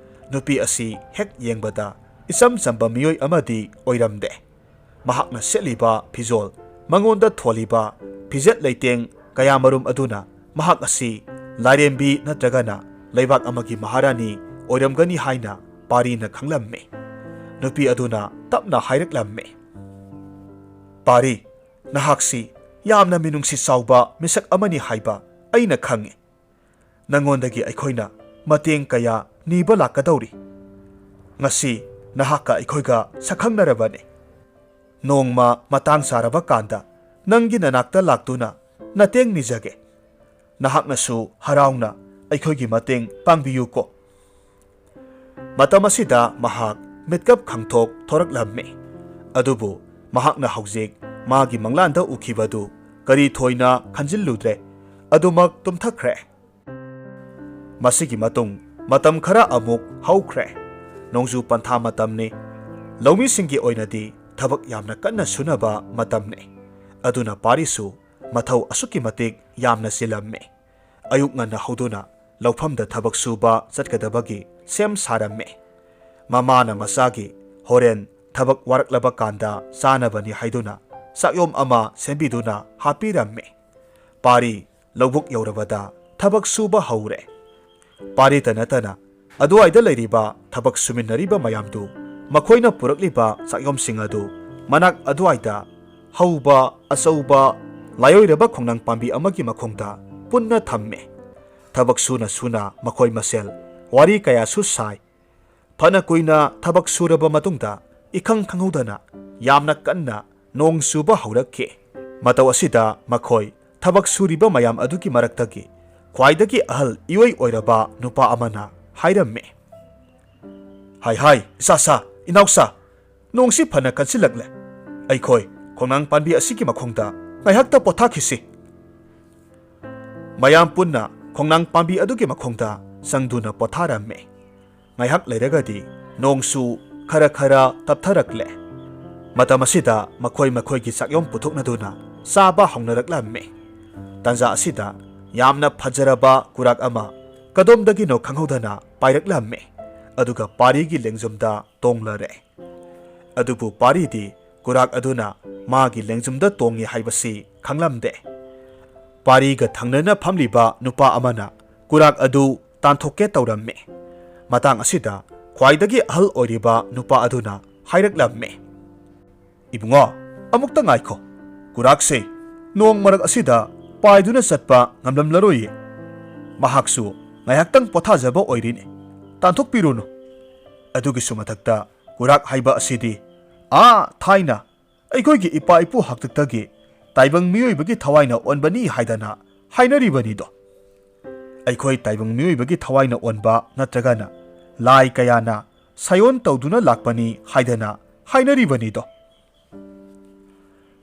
ꯅꯨꯄꯤ ꯑꯁꯤ ꯍꯦꯛ ꯌꯦꯡꯕꯗ ꯏꯆꯝ ꯆꯝꯕ ꯃꯤꯑꯣꯏ ꯑꯃꯗꯤ ꯑꯣꯏꯔꯝꯗꯦ꯫ ꯃꯍꯥꯛꯅ ꯁꯦꯠꯂꯤꯕ ꯐꯤꯖꯣꯜ, ꯃꯉꯣꯟꯗ ꯊꯣꯜꯂꯤꯕ ꯐꯤꯖꯦꯠ ꯂꯩꯇꯦꯡ ꯀꯌꯥꯃꯔꯨꯝ ꯑꯗꯨꯅ ꯃꯍꯥꯛ ꯑꯁꯤ ꯂꯥꯏꯔꯦꯝꯕꯤ ꯅꯠꯇ꯭ꯔꯒꯅ ꯂꯩꯕꯥꯛ ꯑꯃꯒꯤ ꯃꯍꯥꯔꯥꯅꯤ ꯑꯣꯏꯔꯝꯒꯅꯤ ꯍꯥꯏꯅ ꯄꯥꯔꯤꯅ ꯈꯪꯂꯝꯃꯤ꯫ ꯅꯨꯄꯤ ꯑꯗꯨꯅ ꯇꯞꯅ ꯍꯥꯏꯔꯛꯂꯝꯃꯤ, "ꯄꯥꯔꯤ, ꯅꯍꯥꯛꯁꯤ ꯌꯥꯝꯅ ꯃꯤꯅꯨꯡꯁꯤ ꯆꯥꯎꯕ ꯃꯤꯁꯛ ꯑꯃꯅꯤ ꯍꯥꯏꯕ ꯑꯩꯅ ꯈꯪꯏ꯫ ꯅꯉꯣꯟꯗꯒꯤ ꯑꯩꯈꯣꯏꯅ ꯃꯇꯦꯡ ꯀꯌꯥ ꯅꯤꯕ ꯂꯥꯛꯀꯗꯧꯔꯤ꯫ ꯉꯁꯤ ꯅꯍꯥꯛꯀ ꯑꯩꯈꯣꯏꯒ ꯁꯛꯈꯪꯅꯔꯕꯅꯤ꯫ ꯅꯣꯡꯃ ꯃꯇꯥꯡ ꯆꯥꯔꯕ ꯀꯥꯟꯗ ꯅꯪꯒꯤ ꯅꯅꯥꯛꯇ ꯂꯥꯛꯇꯨꯅ ꯅꯇꯦꯡ ꯅꯤꯖꯒꯦ꯫ ꯅꯍꯥꯛꯅꯁꯨ ꯍꯔꯥꯎꯅ ꯑꯩꯈꯣꯏꯒꯤ ꯃꯇꯦꯡ ꯄꯥꯡꯕꯤꯌꯨꯀꯣ"꯫ ꯃꯇꯝ ꯑꯁꯤꯗ ꯃꯍꯥꯛ ꯃꯤꯠꯀꯞ ꯈꯪꯊꯣꯛ ꯊꯣꯔꯛꯂꯝꯃꯤ꯫ ꯑꯗꯨꯕꯨ ꯃꯍꯥꯛꯅ ꯍꯧꯖꯤꯛ ꯃꯥꯒꯤ ꯃꯪꯂꯥꯟꯗ ꯎꯈꯤꯕꯗꯨ ꯀꯔꯤ ꯊꯣꯏꯅ ꯈꯟꯖꯤꯜꯂꯨꯗ꯭ꯔꯦ꯫ ꯑꯗꯨꯃꯛ ꯇꯨꯝꯊꯈ꯭ꯔꯦ꯫ ꯃꯁꯤꯒꯤ ꯃꯇꯨꯡ ꯃꯇꯝ ꯈꯔ ꯑꯃꯨꯛ ꯍꯧꯈ꯭ꯔꯦ꯫ ꯅꯣꯡꯖꯨ ꯄꯟꯊꯥ ꯃꯇꯝꯅꯤ꯫ ꯂꯧꯃꯤꯁꯤꯡꯒꯤ ꯑꯣꯏꯅꯗꯤ ꯊꯕꯛ ꯌꯥꯝꯅ ꯀꯟꯅ ꯁꯨꯅꯕ ꯃꯇꯝꯅꯤ꯫ ꯑꯗꯨꯅ ꯄꯥꯔꯤꯁꯨ ꯃꯊꯧ ꯑꯁꯨꯛꯀꯤ ꯃꯇꯤꯛ ꯌꯥꯝꯅ ꯆꯤꯜꯂꯝꯃꯤ꯫ ꯑꯌꯨꯛ ꯉꯟꯅ ꯍꯧꯗꯨꯅ ꯂꯧꯐꯝꯗ ꯊꯕꯛ ꯁꯨꯕ ꯆꯠꯀꯗꯕꯒꯤ ꯁꯦꯝ ꯁꯥꯔꯝꯃꯤ꯫ ꯃꯃꯥꯅ ꯃꯆꯥꯒꯤ ꯍꯣꯔꯦꯟ ꯊꯕꯛ ꯋꯥꯔꯛꯂꯕ ꯀꯥꯟꯗ ꯆꯥꯅꯕꯅꯤ ꯍꯥꯏꯗꯨꯅ ꯆꯥꯛꯌꯣꯝ ꯑꯃ ꯁꯦꯝꯕꯤꯗꯨꯅ ꯍꯥꯞꯄꯤꯔꯝꯃꯤ꯫ ꯄꯥꯔꯤ ꯂꯧꯕꯨꯛ ꯌꯧꯔꯕꯗ ꯊꯕꯛ ꯁꯨꯕ ꯍꯧꯔꯦ꯫ ꯄꯥꯔꯤꯇ ꯅꯠꯇꯅ ꯑꯗꯨꯋꯥꯏꯗ ꯂꯩꯔꯤꯕ ꯊꯕꯛ ꯁꯨꯃꯤꯟꯅꯔꯤꯕ ꯃꯌꯥꯝꯗꯨ ꯃꯈꯣꯏꯅ ꯄꯨꯔꯛꯂꯤꯕ ꯆꯥꯛꯌꯣꯝꯁꯤꯡ ꯑꯗꯨ ꯃꯅꯥꯛ ꯑꯗꯨꯋꯥꯏꯗ ꯍꯧꯕ ꯑꯆꯧꯕ ꯂꯥꯏꯑꯣꯏꯔꯕ ꯈꯣꯡꯅꯥꯡ ꯄꯥꯝꯕꯤ ꯑꯃꯒꯤ ꯃꯈꯣꯡꯗ ꯄꯨꯟꯅ ꯊꯝꯃꯦ꯫ ꯊꯕꯛ ꯁꯨꯅ ꯁꯨꯅ ꯃꯈꯣꯏ ꯃꯁꯦꯜ ꯋꯥꯔꯤ ꯀꯌꯥꯁꯨ ꯁꯥꯏ꯫ ꯐꯅ ꯀꯨꯏꯅ ꯊꯕꯛ ꯁꯨꯔꯕ ꯃꯇꯨꯡꯗ ꯏꯈꯪ ꯈꯪꯍꯧꯗꯅ ꯌꯥꯝꯅ ꯀꯟꯅ ꯅꯣꯡ ꯆꯨꯕ ꯍꯧꯔꯛꯈꯤ꯫ ꯃꯇꯧ ꯑꯁꯤꯗ ꯃꯈꯣꯏ ꯊꯕꯛ ꯁꯨꯔꯤꯕ ꯃꯌꯥꯝ ꯑꯗꯨꯒꯤ ꯃꯔꯛꯇꯒꯤ ꯈ꯭ꯋꯥꯏꯗꯒꯤ ꯑꯍꯜ ꯏꯑꯣꯏ ꯑꯣꯏꯔꯕ ꯅꯨꯄꯥ ꯑꯃꯅ ꯍꯥꯏꯔꯝꯃꯤ, "ꯍꯥꯏ ꯍꯥꯏ, ꯏꯆꯥꯁꯥ, ꯏꯅꯥꯎꯁꯥ, ꯅꯣꯡꯁꯤ ꯐꯅ ꯀꯟꯁꯤꯜꯂꯛꯂꯦ꯫ ꯑꯩꯈꯣꯏ ꯈꯣꯡꯅꯥꯡ ꯄꯥꯝꯕꯤ ꯑꯁꯤꯒꯤ ꯃꯈꯣꯡꯗ ꯉꯥꯏꯍꯥꯛꯇ ꯄꯣꯊꯥꯈꯤꯁꯤ"꯫ ꯃꯌꯥꯝ ꯄꯨꯟꯅ ꯈꯣꯡꯅꯥꯡ ꯄꯥꯝꯕꯤ ꯑꯗꯨꯒꯤ ꯃꯈꯣꯡꯗ ꯆꯪꯗꯨꯅ ꯄꯣꯊꯥꯔꯝꯃꯤ꯫ ꯉꯥꯏꯍꯥꯛ ꯂꯩꯔꯒꯗꯤ ꯅꯣꯡꯁꯨ ꯈꯔ ꯈꯔ ꯇꯞꯊꯔꯛꯂꯦ꯫ ꯃꯇꯝ ꯑꯁꯤꯗ ꯃꯈꯣꯏ ꯃꯈꯣꯏꯒꯤ ꯆꯥꯛꯌꯣꯝ ꯄꯨꯊꯣꯛꯅꯗꯨꯅ ꯆꯥꯕ ꯍꯧꯅꯔꯛꯂꯝꯃꯤ꯫ ꯇꯥꯟꯖꯥ ꯑꯁꯤꯗ ꯌꯥꯝꯅ ꯐꯖꯔꯕ ꯀꯨꯔꯥꯛ ꯑꯃ ꯀꯗꯣꯝꯗꯒꯤꯅꯣ ꯈꯪꯍꯧꯗꯅ ꯄꯥꯏꯔꯛꯂꯝꯃꯤ꯫ ꯑꯗꯨꯒ ꯄꯥꯔꯤꯒꯤ ꯂꯦꯡꯖꯨꯝꯗ ꯇꯣꯡꯂꯔꯦ꯫ ꯑꯗꯨꯕꯨ ꯄꯥꯔꯤꯗꯤ ꯀꯨꯔꯥꯛ ꯑꯗꯨꯅ ꯃꯥꯒꯤ ꯂꯦꯡꯖꯨꯝꯗ ꯇꯣꯡꯉꯤ ꯍꯥꯏꯕꯁꯤ ꯈꯪꯂꯝꯗꯦ꯫ ꯄꯥꯔꯤꯒ ꯊꯪꯅꯅ ꯐꯝꯂꯤꯕ ꯅꯨꯄꯥ ꯑꯃꯅ ꯀꯨꯔꯥꯛ ꯑꯗꯨ ꯇꯥꯟꯊꯣꯛꯀꯦ ꯇꯧꯔꯝꯃꯤ꯫ ꯃꯇꯥꯡ ꯑꯁꯤꯗ ꯈ꯭ꯋꯥꯏꯗꯒꯤ ꯑꯍꯜ ꯑꯣꯏꯔꯤꯕ ꯅꯨꯄꯥ ꯑꯗꯨꯅ ꯍꯥꯏꯔꯛꯂꯝꯃꯤ, "ꯏꯕꯨꯡꯉꯣ, ꯑꯃꯨꯛꯇ ꯉꯥꯏꯈꯣ꯫ ꯀꯨꯔꯥꯛꯁꯦ ꯅꯣꯡ ꯃꯔꯛ ꯑꯁꯤꯗ ꯄꯥꯏꯗꯨꯅ ꯆꯠꯄ ꯉꯝꯂꯝꯂꯔꯣꯏꯌꯦ꯫ ꯃꯍꯥꯛꯁꯨ ꯉꯥꯏꯍꯥꯛꯇꯪ ꯄꯣꯊꯥꯖꯕ ꯑꯣꯏꯔꯤꯅꯦ꯫ ꯇꯥꯟꯊꯣꯛꯄꯤꯔꯨꯅꯨ꯫ ꯑꯗꯨꯒꯤꯁꯨ ꯃꯊꯛꯇ ꯀꯨꯔꯥꯛ ꯍꯥꯏꯕ ꯑꯁꯤꯗꯤ ꯑꯥ ꯊꯥꯏꯅ ꯑꯩꯈꯣꯏꯒꯤ ꯏꯄꯥ ꯏꯄꯨ ꯍꯥꯛꯇꯛꯇꯒꯤ ꯇꯥꯏꯕꯪ ꯃꯤꯑꯣꯏꯕꯒꯤ ꯊꯋꯥꯏꯅ ꯑꯣꯟꯕꯅꯤ ꯍꯥꯏꯗꯅ ꯍꯥꯏꯅꯔꯤꯕꯅꯤꯗꯣ꯫ ꯑꯩꯈꯣꯏ ꯇꯥꯏꯕꯪ ꯃꯤꯑꯣꯏꯕꯒꯤ ꯊꯋꯥꯏꯅ ꯑꯣꯟꯕ ꯅꯠꯇ꯭ꯔꯒꯅ ꯂꯥꯏ ꯀꯌꯥꯅ ꯁꯥꯏꯑꯣꯟ ꯇꯧꯗꯨꯅ ꯂꯥꯛꯄꯅꯤ ꯍꯥꯏꯗꯅ ꯍꯥꯏꯅꯔꯤꯕꯅꯤꯗꯣ꯫"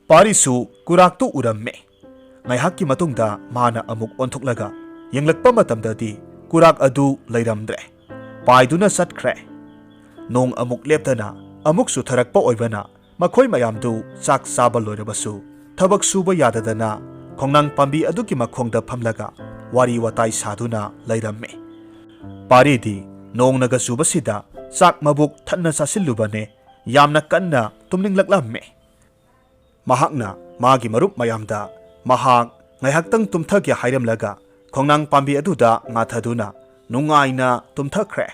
ꯄꯥꯔꯤꯁꯨ ꯀꯨꯔꯥꯛꯇꯨ ꯎꯔꯝꯃꯦ꯫ ꯉꯥꯏꯍꯥꯛꯀꯤ ꯃꯇꯨꯡꯗ ꯃꯥꯅ ꯑꯃꯨꯛ ꯑꯣꯟꯊꯣꯛꯂꯒ ꯌꯦꯡꯂꯛꯄ ꯃꯇꯝꯗꯗꯤ ꯀꯨꯔꯥꯛ ꯑꯗꯨ ꯂꯩꯔꯝꯗ꯭ꯔꯦ꯫ ꯄꯥꯏꯗꯨꯅ ꯆꯠꯈ꯭ꯔꯦ꯫ ꯅꯣꯡ ꯑꯃꯨꯛ ꯂꯦꯞꯇꯅ ꯑꯃꯨꯛ ꯆꯨꯊꯔꯛꯄ ꯑꯣꯏꯕꯅ ꯃꯈꯣꯏ ꯃꯌꯥꯝꯗꯨ ꯆꯥꯛ ꯆꯥꯕ ꯂꯣꯏꯔꯕꯁꯨ ꯊꯕꯛ ꯁꯨꯕ ꯌꯥꯗꯗꯅ ꯈꯣꯡꯅꯥꯡ ꯄꯥꯝꯕꯤ ꯑꯗꯨꯒꯤ ꯃꯈꯣꯡꯗ ꯐꯝꯂꯒ ꯋꯥꯔꯤ ꯋꯥꯇꯥꯏ ꯁꯥꯗꯨꯅ ꯂꯩꯔꯝꯃꯤ꯫ ꯄꯥꯔꯤꯗꯤ ꯅꯣꯡꯅꯒ ꯆꯨꯕꯁꯤꯗ ꯆꯥꯛ ꯃꯕꯨꯛ ꯊꯟꯅ ꯆꯥꯁꯤꯜꯂꯨꯕꯅꯦ꯫ ꯌꯥꯝꯅ ꯀꯟꯅ ꯇꯨꯝꯅꯤꯡꯂꯛꯂꯝꯃꯤ꯫ ꯃꯍꯥꯛꯅ ꯃꯥꯒꯤ ꯃꯔꯨꯞ ꯃꯌꯥꯝꯗ ꯃꯍꯥꯛ ꯉꯥꯏꯍꯥꯛꯇꯪ ꯇꯨꯝꯊꯒꯦ ꯍꯥꯏꯔꯝꯂꯒ ꯈꯣꯡꯅꯥꯡ ꯄꯥꯝꯕꯤ ꯑꯗꯨꯗ ꯉꯥꯊꯗꯨꯅ ꯅꯨꯡꯉꯥꯏꯅ ꯇꯨꯝꯊꯈ꯭ꯔꯦ꯫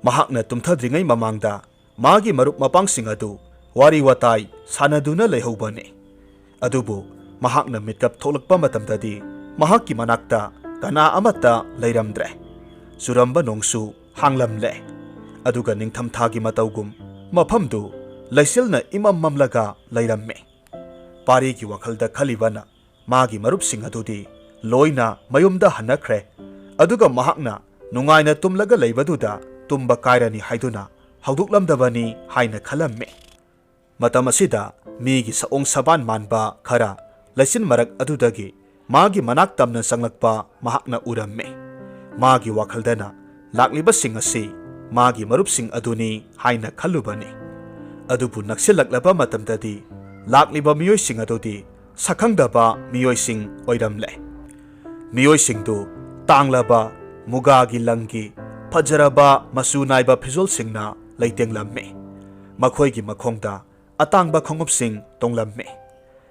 ꯃꯍꯥꯛꯅ ꯇꯨꯝꯊꯗ꯭ꯔꯤꯉꯩ ꯃꯃꯥꯡꯗ ꯃꯥꯒꯤ ꯃꯔꯨꯞ ꯃꯄꯥꯡꯁꯤꯡ ꯑꯗꯨ ꯋꯥꯔꯤ ꯋꯥꯇꯥꯏ ꯁꯥꯟꯅꯗꯨꯅ ꯂꯩꯍꯧꯕꯅꯤ꯫ ꯑꯗꯨꯕꯨ ꯃꯍꯥꯛꯅ ꯃꯤꯠꯀꯞ ꯊꯣꯛꯂꯛꯄ ꯃꯇꯝꯗꯗꯤ ꯃꯍꯥꯛꯀꯤ ꯃꯅꯥꯛꯇ ꯀꯅꯥ ꯑꯃꯠꯇ ꯂꯩꯔꯝꯗ꯭ꯔꯦ꯫ ꯆꯨꯔꯝꯕ ꯅꯣꯡꯁꯨ ꯍꯥꯡꯂꯝꯂꯦ꯫ ꯑꯗꯨꯒ ꯅꯤꯡꯊꯝꯊꯥꯒꯤ ꯃꯇꯧꯒꯨꯝ ꯃꯐꯝꯗꯨ ꯂꯩꯆꯤꯜꯅ ꯏꯃꯝ ꯃꯝꯂꯒ ꯂꯩꯔꯝꯃꯤ꯫ ꯄꯥꯔꯤꯒꯤ ꯋꯥꯈꯜꯗ ꯈꯜꯂꯤꯕꯅ ꯃꯥꯒꯤ ꯃꯔꯨꯞꯁꯤꯡ ꯑꯗꯨꯗꯤ ꯂꯣꯏꯅ ꯃꯌꯨꯝꯗ ꯍꯟꯅꯈ꯭ꯔꯦ꯫ ꯑꯗꯨꯒ ꯃꯍꯥꯛꯅ ꯅꯨꯡꯉꯥꯏꯅ ꯇꯨꯝꯂꯒ ꯂꯩꯕꯗꯨꯗ ꯇꯨꯝꯕ ꯀꯥꯏꯔꯅꯤ ꯍꯥꯏꯗꯨꯅ ꯍꯧꯗꯣꯛꯂꯝꯗꯕꯅꯤ ꯍꯥꯏꯅ ꯈꯜꯂꯝꯃꯤ꯫ ꯃꯇꯝ ꯑꯁꯤꯗ ꯃꯤꯒꯤ ꯁꯑꯣꯡ ꯁꯕꯥꯟ ꯃꯥꯟꯕ ꯈꯔ ꯂꯩꯆꯤꯟ ꯃꯔꯛ ꯑꯗꯨꯗꯒꯤ ꯃꯥꯒꯤ ꯃꯅꯥꯛ ꯇꯝꯅ ꯆꯪꯂꯛꯄ ꯃꯍꯥꯛꯅ ꯎꯔꯝꯃꯤ꯫ ꯃꯥꯒꯤ ꯋꯥꯈꯜꯗꯅ ꯂꯥꯛꯂꯤꯕꯁꯤꯡ ꯑꯁꯤ ꯃꯥꯒꯤ ꯃꯔꯨꯞꯁꯤꯡ ꯑꯗꯨꯅꯤ ꯍꯥꯏꯅ ꯈꯜꯂꯨꯕꯅꯤ꯫ ꯑꯗꯨꯕꯨ ꯅꯛꯁꯤꯜꯂꯛꯂꯕ ꯃꯇꯝꯗꯗꯤ ꯂꯥꯛꯂꯤꯕ ꯃꯤꯑꯣꯏꯁꯤꯡ ꯑꯗꯨꯗꯤ ꯁꯛꯈꯪꯗꯕ ꯃꯤꯑꯣꯏꯁꯤꯡ ꯑꯣꯏꯔꯝꯂꯦ꯫ ꯃꯤꯑꯣꯏꯁꯤꯡꯗꯨ ꯇꯥꯡꯂꯕ ꯃꯨꯒꯥꯒꯤ ꯂꯪꯒꯤ ꯐꯖꯔꯕ ꯃꯆꯨ ꯅꯥꯏꯕ ꯐꯤꯖꯣꯜꯁꯤꯡꯅ ꯂꯩꯇꯦꯡꯂꯝꯃꯤ꯫ ꯃꯈꯣꯏꯒꯤ ꯃꯈꯣꯡꯗ ꯑꯇꯥꯡꯕ ꯈꯣꯡꯎꯞꯁꯤꯡ ꯇꯣꯡꯂꯝꯃꯤ꯫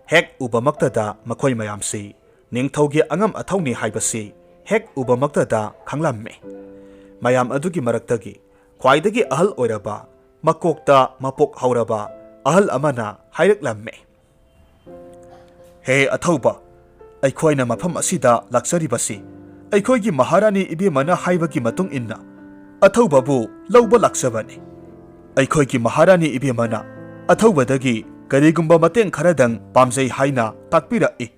ꯍꯦꯛ ꯎꯕꯃꯛꯇꯗ ꯃꯈꯣꯏ ꯃꯌꯥꯝꯁꯤ ꯅꯤꯡꯊꯧꯒꯤ ꯑꯉꯝ ꯑꯊꯧꯅꯤ ꯍꯥꯏꯕꯁꯤ ꯍꯦꯛ ꯎꯕꯃꯛꯇꯗ ꯈꯪꯂꯝꯃꯤ꯫ ꯃꯌꯥꯝ ꯑꯗꯨꯒꯤ ꯃꯔꯛꯇꯒꯤ ꯈ꯭ꯋꯥꯏꯗꯒꯤ ꯑꯍꯜ ꯑꯣꯏꯔꯕ, ꯃꯀꯣꯛꯇ ꯃꯄꯣꯛ ꯍꯧꯔꯕ ꯑꯍꯜ ꯑꯃꯅ ꯍꯥꯏꯔꯛꯂꯝꯃꯤ꯫ "ꯍꯦ ꯑꯊꯧꯕ, ꯑꯩꯈꯣꯏꯅ ꯃꯐꯝ ꯑꯁꯤꯗ ꯂꯥꯛꯆꯔꯤꯕꯁꯤ ꯑꯩꯈꯣꯏꯒꯤ ꯃꯍꯥꯔꯥꯅꯤ ꯏꯕꯦꯝꯃꯅ ꯍꯥꯏꯕꯒꯤ ꯃꯇꯨꯡ ꯏꯟꯅ ꯑꯊꯧꯕꯕꯨ ꯂꯧꯕ ꯂꯥꯛꯆꯕꯅꯤ꯫ ꯑꯩꯈꯣꯏꯒꯤ ꯃꯍꯥꯔꯥꯅꯤ ꯏꯕꯦꯝꯃꯅ ꯑꯊꯧꯕꯗꯒꯤ ꯀꯔꯤꯒꯨꯝꯕ ꯃꯇꯦꯡ ꯈꯔꯗꯪ ꯄꯥꯝꯖꯩ ꯍꯥꯏꯅ ꯇꯥꯛꯄꯤꯔꯛꯏ꯫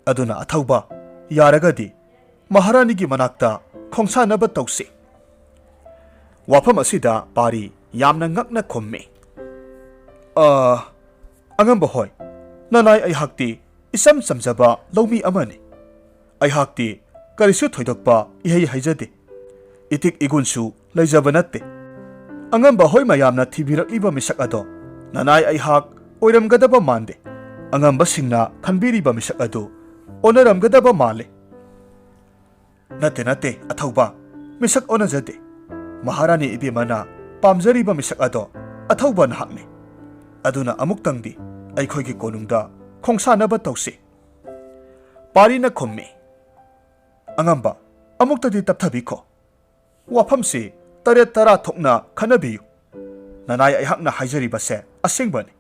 ꯑꯗꯨꯅ ꯑꯊꯧꯕ, ꯌꯥꯔꯒꯗꯤ ꯃꯍꯥꯔꯥꯅꯤꯒꯤ ꯃꯅꯥꯛꯇ ꯈꯣꯡꯁꯥꯟꯅꯕ ꯇꯧꯁꯤ꯫" ꯋꯥꯐꯝ ꯑꯁꯤꯗ ꯄꯥꯔꯤ ꯌꯥꯝꯅ ꯉꯛꯅ ꯈꯨꯝꯃꯤ꯫ "ꯑ, ꯑꯉꯝꯕ ꯍꯣꯏ, ꯅꯅꯥꯏ ꯑꯩꯍꯥꯛꯇꯤ ꯏꯆꯝ ꯆꯝꯖꯕ ꯂꯧꯃꯤ ꯑꯃꯅꯤ꯫ ꯑꯩꯍꯥꯛꯇꯤ ꯀꯔꯤꯁꯨ ꯊꯣꯏꯗꯣꯛꯄ ꯏꯍꯩ ꯍꯩꯖꯗꯦ꯫ ꯏꯇꯤꯛ ꯏꯒꯨꯟꯁꯨ ꯂꯩꯖꯕ ꯅꯠꯇꯦ꯫ ꯑꯉꯝꯕ ꯍꯣꯏ ꯃꯌꯥꯝꯅ ꯊꯤꯕꯤꯔꯛꯂꯤꯕ ꯃꯤꯁꯛ ꯑꯗꯣ ꯅꯅꯥꯏ ꯑꯩꯍꯥꯛ ꯑꯣꯏꯔꯝꯒꯗꯕ ꯃꯥꯟꯗꯦ꯫ ꯑꯉꯝꯕꯁꯤꯡꯅ ꯈꯟꯕꯤꯔꯤꯕ ꯃꯤꯁꯛ ꯑꯗꯨ ꯑꯣꯟꯅꯔꯝꯒꯗꯕ ꯃꯥꯜꯂꯦ꯫" "ꯅꯠꯇꯦ, ꯅꯠꯇꯦ, ꯑꯊꯧꯕ, ꯃꯤꯁꯛ ꯑꯣꯟꯅꯖꯗꯦ꯫ ꯃꯍꯥꯔꯥꯅꯤ ꯏꯕꯦꯝꯃꯅ ꯄꯥꯝꯖꯔꯤꯕ ꯃꯤꯁꯛ ꯑꯗꯣ ꯑꯊꯧꯕ ꯅꯍꯥꯛꯅꯤ꯫ ꯑꯗꯨꯅ ꯑꯃꯨꯛꯇꯪꯗꯤ ꯑꯩꯈꯣꯏꯒꯤ ꯀꯣꯅꯨꯡꯗ ꯈꯣꯡꯁꯥꯟꯅꯕ ꯇꯧꯁꯤ꯫" ꯄꯥꯔꯤꯅ ꯈꯨꯝꯃꯤ, "ꯑꯉꯝꯕ, ꯑꯃꯨꯛꯇꯗꯤ ꯇꯞꯊꯕꯤꯈꯣ꯫ ꯋꯥꯐꯝꯁꯤ ꯇꯔꯦꯠ ꯇꯔꯥ ꯊꯣꯛꯅ ꯈꯟꯅꯕꯤꯌꯨ꯫ ꯅꯅꯥꯏ ꯑꯩꯍꯥꯛꯅ ꯍꯥꯏꯖꯔꯤꯕꯁꯦ ꯑꯁꯦꯡꯕꯅꯤ꯫